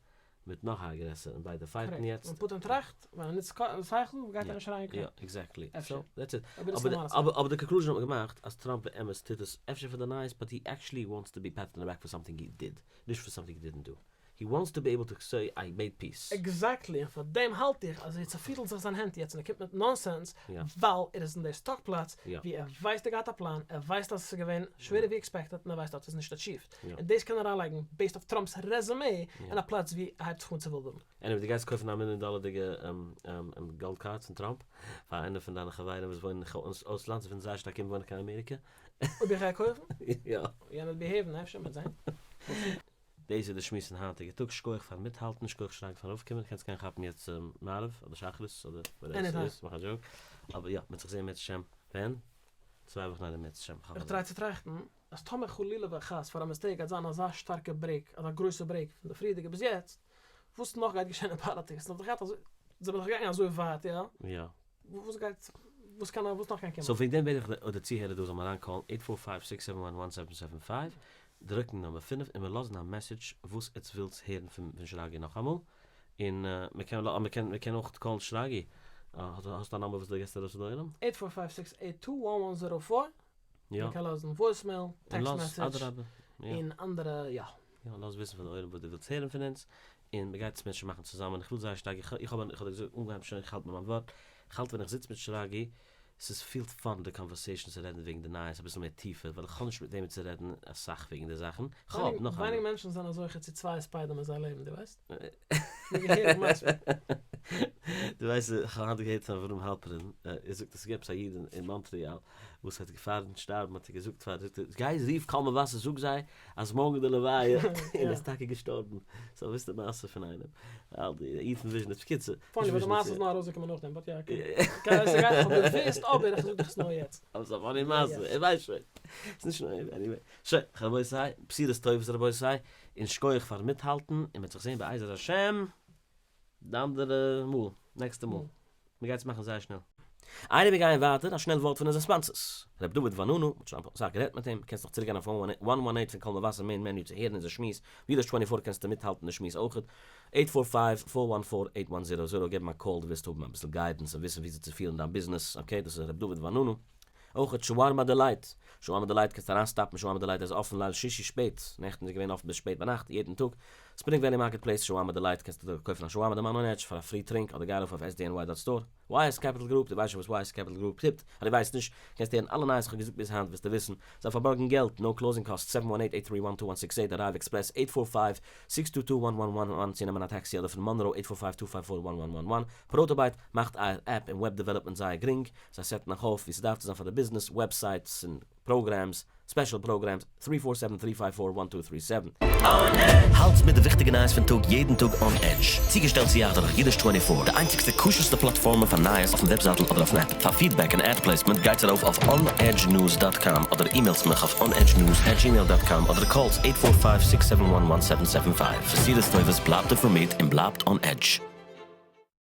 מיט נאך א aggressor און ביידע פייטן יעצט. ווען פוטין טראכט, ווען ער נוצט שכל, גייט ער נישט אריין אין קריג. יא, exactly. so, that's it. אבער די conclusion האט מען געמאכט אז טראמפ באמת טוט עס אפשר פאר די נייעס but he actually wants to be patted on the back for something he did, נישט for something he didn't do. He wants to be able to say I made peace. Exactly, און פאר דעם האלט איך אז ער צופידלט זיך זיין הענט יעצט און ער קומט מיט nonsense, ווייל ער איז אין די stuck פלאץ ווי ער ווייסט ער געהאט א פלאן, ער ווייסט אז עס איז געווען שווערער ווי expected און ער ווייסט אז עס איז נישט achieved. און דאס קען ער אריינלייגן based אויף טראמפ'ס resume אין א פלאץ ווי ער הייבט זיך אן צו ווילדעווען. Anyway, דו גייסט קויפן א מיליאן דאלערדיגע gold card פון טראמפ פאר איינער פון דיינע חברים וואס וואוינען אין אויסלאנד, זיי פילן זייער שטארק קומען וואוינען קיין אמעריקע. אויב איך גיי קויפן? יא. יענער וועט behave ן אפשר מיט זיין. דאס איז די שמועס פון היינטיגע טאג, שכוח פארן מיטהאלטן, שכוח שרגא פארן ארויפקומען, קענסט גיין כאפן יעצט מעריב אדער שחרית אדער whatever ס'איז, מאך א joke, אבער יא, מ'וועט זיך זעהן בעזהשי"ת ווען? 2 וואכן ארום בעזהשי"ת. איך try צו טראכטן אז טאמער חלילה וחס פאר א mistake גייט זיין אזא שטארקע break, אזא גרויסע break פון די פריערדיגע ביז יעצט, וואס נאך גייט געשען אין politics? נאך געהאט אזוי, זיי זענען דאך געגאנגען אזוי ווייט, יא? יא. וואס גייט, וואס קען, וואס נאך קען קומען? So וועגן דעם בעט איך די צוהערער דא זאלן אריין call ן eight four five six seven one one seven seven five, דרוקן נומער 5 און מיר לאזן א message וואס עטס ווילטס הערן פון שרגי נאכאמאל, און מ'קען מ'קען מ'קען אויך call ן שרגי, האסט א number וואס דו געסט ארויס צו די עולם? Eight four five six eight two one one zero four, מ'קען לאזן voicemail, text message, און אנדערע יא. יא, לאז וויסן פאר די עולם וואס דו ווילסט הערן פון אונז, און מ'גייט עס מענטשן מאכן צוזאמען, איך וויל זייער שטארק, איך האב איך האב געזאגט אנגעהויבן שוין, איך האלט מיט מיין ווארט, איך האלט ווען איך זיץ מיט שרגי, ס'איז פילט fun די conversation צו רעדן וועגן די נייעס אביסל מער טיפער, ווייל איך האב נישט מיט וועמען צו רעדן אסאך וועגן די זאכן, כ'האב נאך ווייניג מענטשן זענען זוכה צו צוויי הספדים אין זייער לעבן, דו ווייסט? דו ווייסט, איך האב היינט געהערט פון אברהם האלפערין, ער זאגט אז ס'איז געווען עפעס א איד אין מאנטריאל וואס האט געפארן שטארבן האט ער געזאגט פאר זאגט ער גיי רוף קול מבשר זאג זיי אז מארגן איז די לוויה, און ער איז טאקע געשטארבן, so ווייסט די מעשה פון איינעם, די איד פון וויזשניץ, בקיצור. Funny ווייל די מעשה איז נאר ארויסגעקומען נאכדעם, but יא okay. כ'האב געוואוסט אבער איך זאג דיך עס נאר יעצט. אבער ס'איז א funny מעשה, ער ווייסט שוין. ס'איז נישט נאר, anyway. שוין, רבותי, בשורות טובות רבותי, און שקויעך פארן מיטהאלטן, און מ'וועט זיך זען בעזרת השם די אנדערע מאל, נעקסטע מאל. מ'גייט עס מאכן זייער שנעל. איידער מיר גייען ווייטער, א שנעל ווארט פון אונזערע sponsors. ר' דוד וואנונו, מ'האט שוין אסאך גערעדט מיט אים, קענסט נאך צוריק גיין אויף one one eight פון קול מבשר main menu צו הערן אונזער שמועס, ווידעאס 24 קענסטו מיטהאלטן די שמועס אויכעט, eight four five, four one four, eight one zero zero, געב אים א call דו ווילסט האבן אביסל guidance און וויסן וויאזוי צו פירן דיין ביזנעס, okay דאס איז ר' דוד וואנונו. אויכעט שאווארמא דעלייט, שאווארמא דעלייט קענסטו אריינ stop ן, שאווארמא דעלייט איז אפן ליל שישי שפעט, נעכטן איז געווען אפן ביז שפעט ביינאכט, יעדן טאג. ספרינג וועלי מארקעט פלעיס, Shawarma Delight, קענסטו דא קויפן א shawarma דערמאן on edge פאר א free טרינק אדער גיי ארויף אויף sdny dot store. YS Capital Group, דו ווייסט שוין וואס YS Capital Group טוט? אז דו ווייסט נישט, קענסטו הערן אלע נייעס איך האב געזאגט ביז היינט וועסטו וויסן. זיי פארבארגן געלט, no closing costs, seven one eight eight three one two one six eight, Arrive Express, eight four five, six two two one one one one צו נעמען א טעקסי אדער פון מאנראו, eight four five two five four one one one one. Protobyte מאכט אייער app און web development זייער גרינג, זיי set ן אייך אויף ווי ס'דארף צו זיין פאר די ביזנעס, websites און programs, special programs, three four seven three five four one two three seven. האלטס מיט די וויכטיגע נייעס פון טאג יעדן טאג on Edge. צוגעשטעלט צו אייך דורך אידיש twenty four, די איינציגסטע כשר'סטע פלאטפארמע פאר נייעס אויפן וועבזייטל אדער אויפן app. פאר feedback און ad placement גייטס ארויף אויף onedgenews dot com אדער אימעילטס מיך אויף onedgenews at gmail dot com אדער call טס eight four five six seven one one seven seven five. בשורות טובות בלייבט אינפארמירט און בלייבט on edge.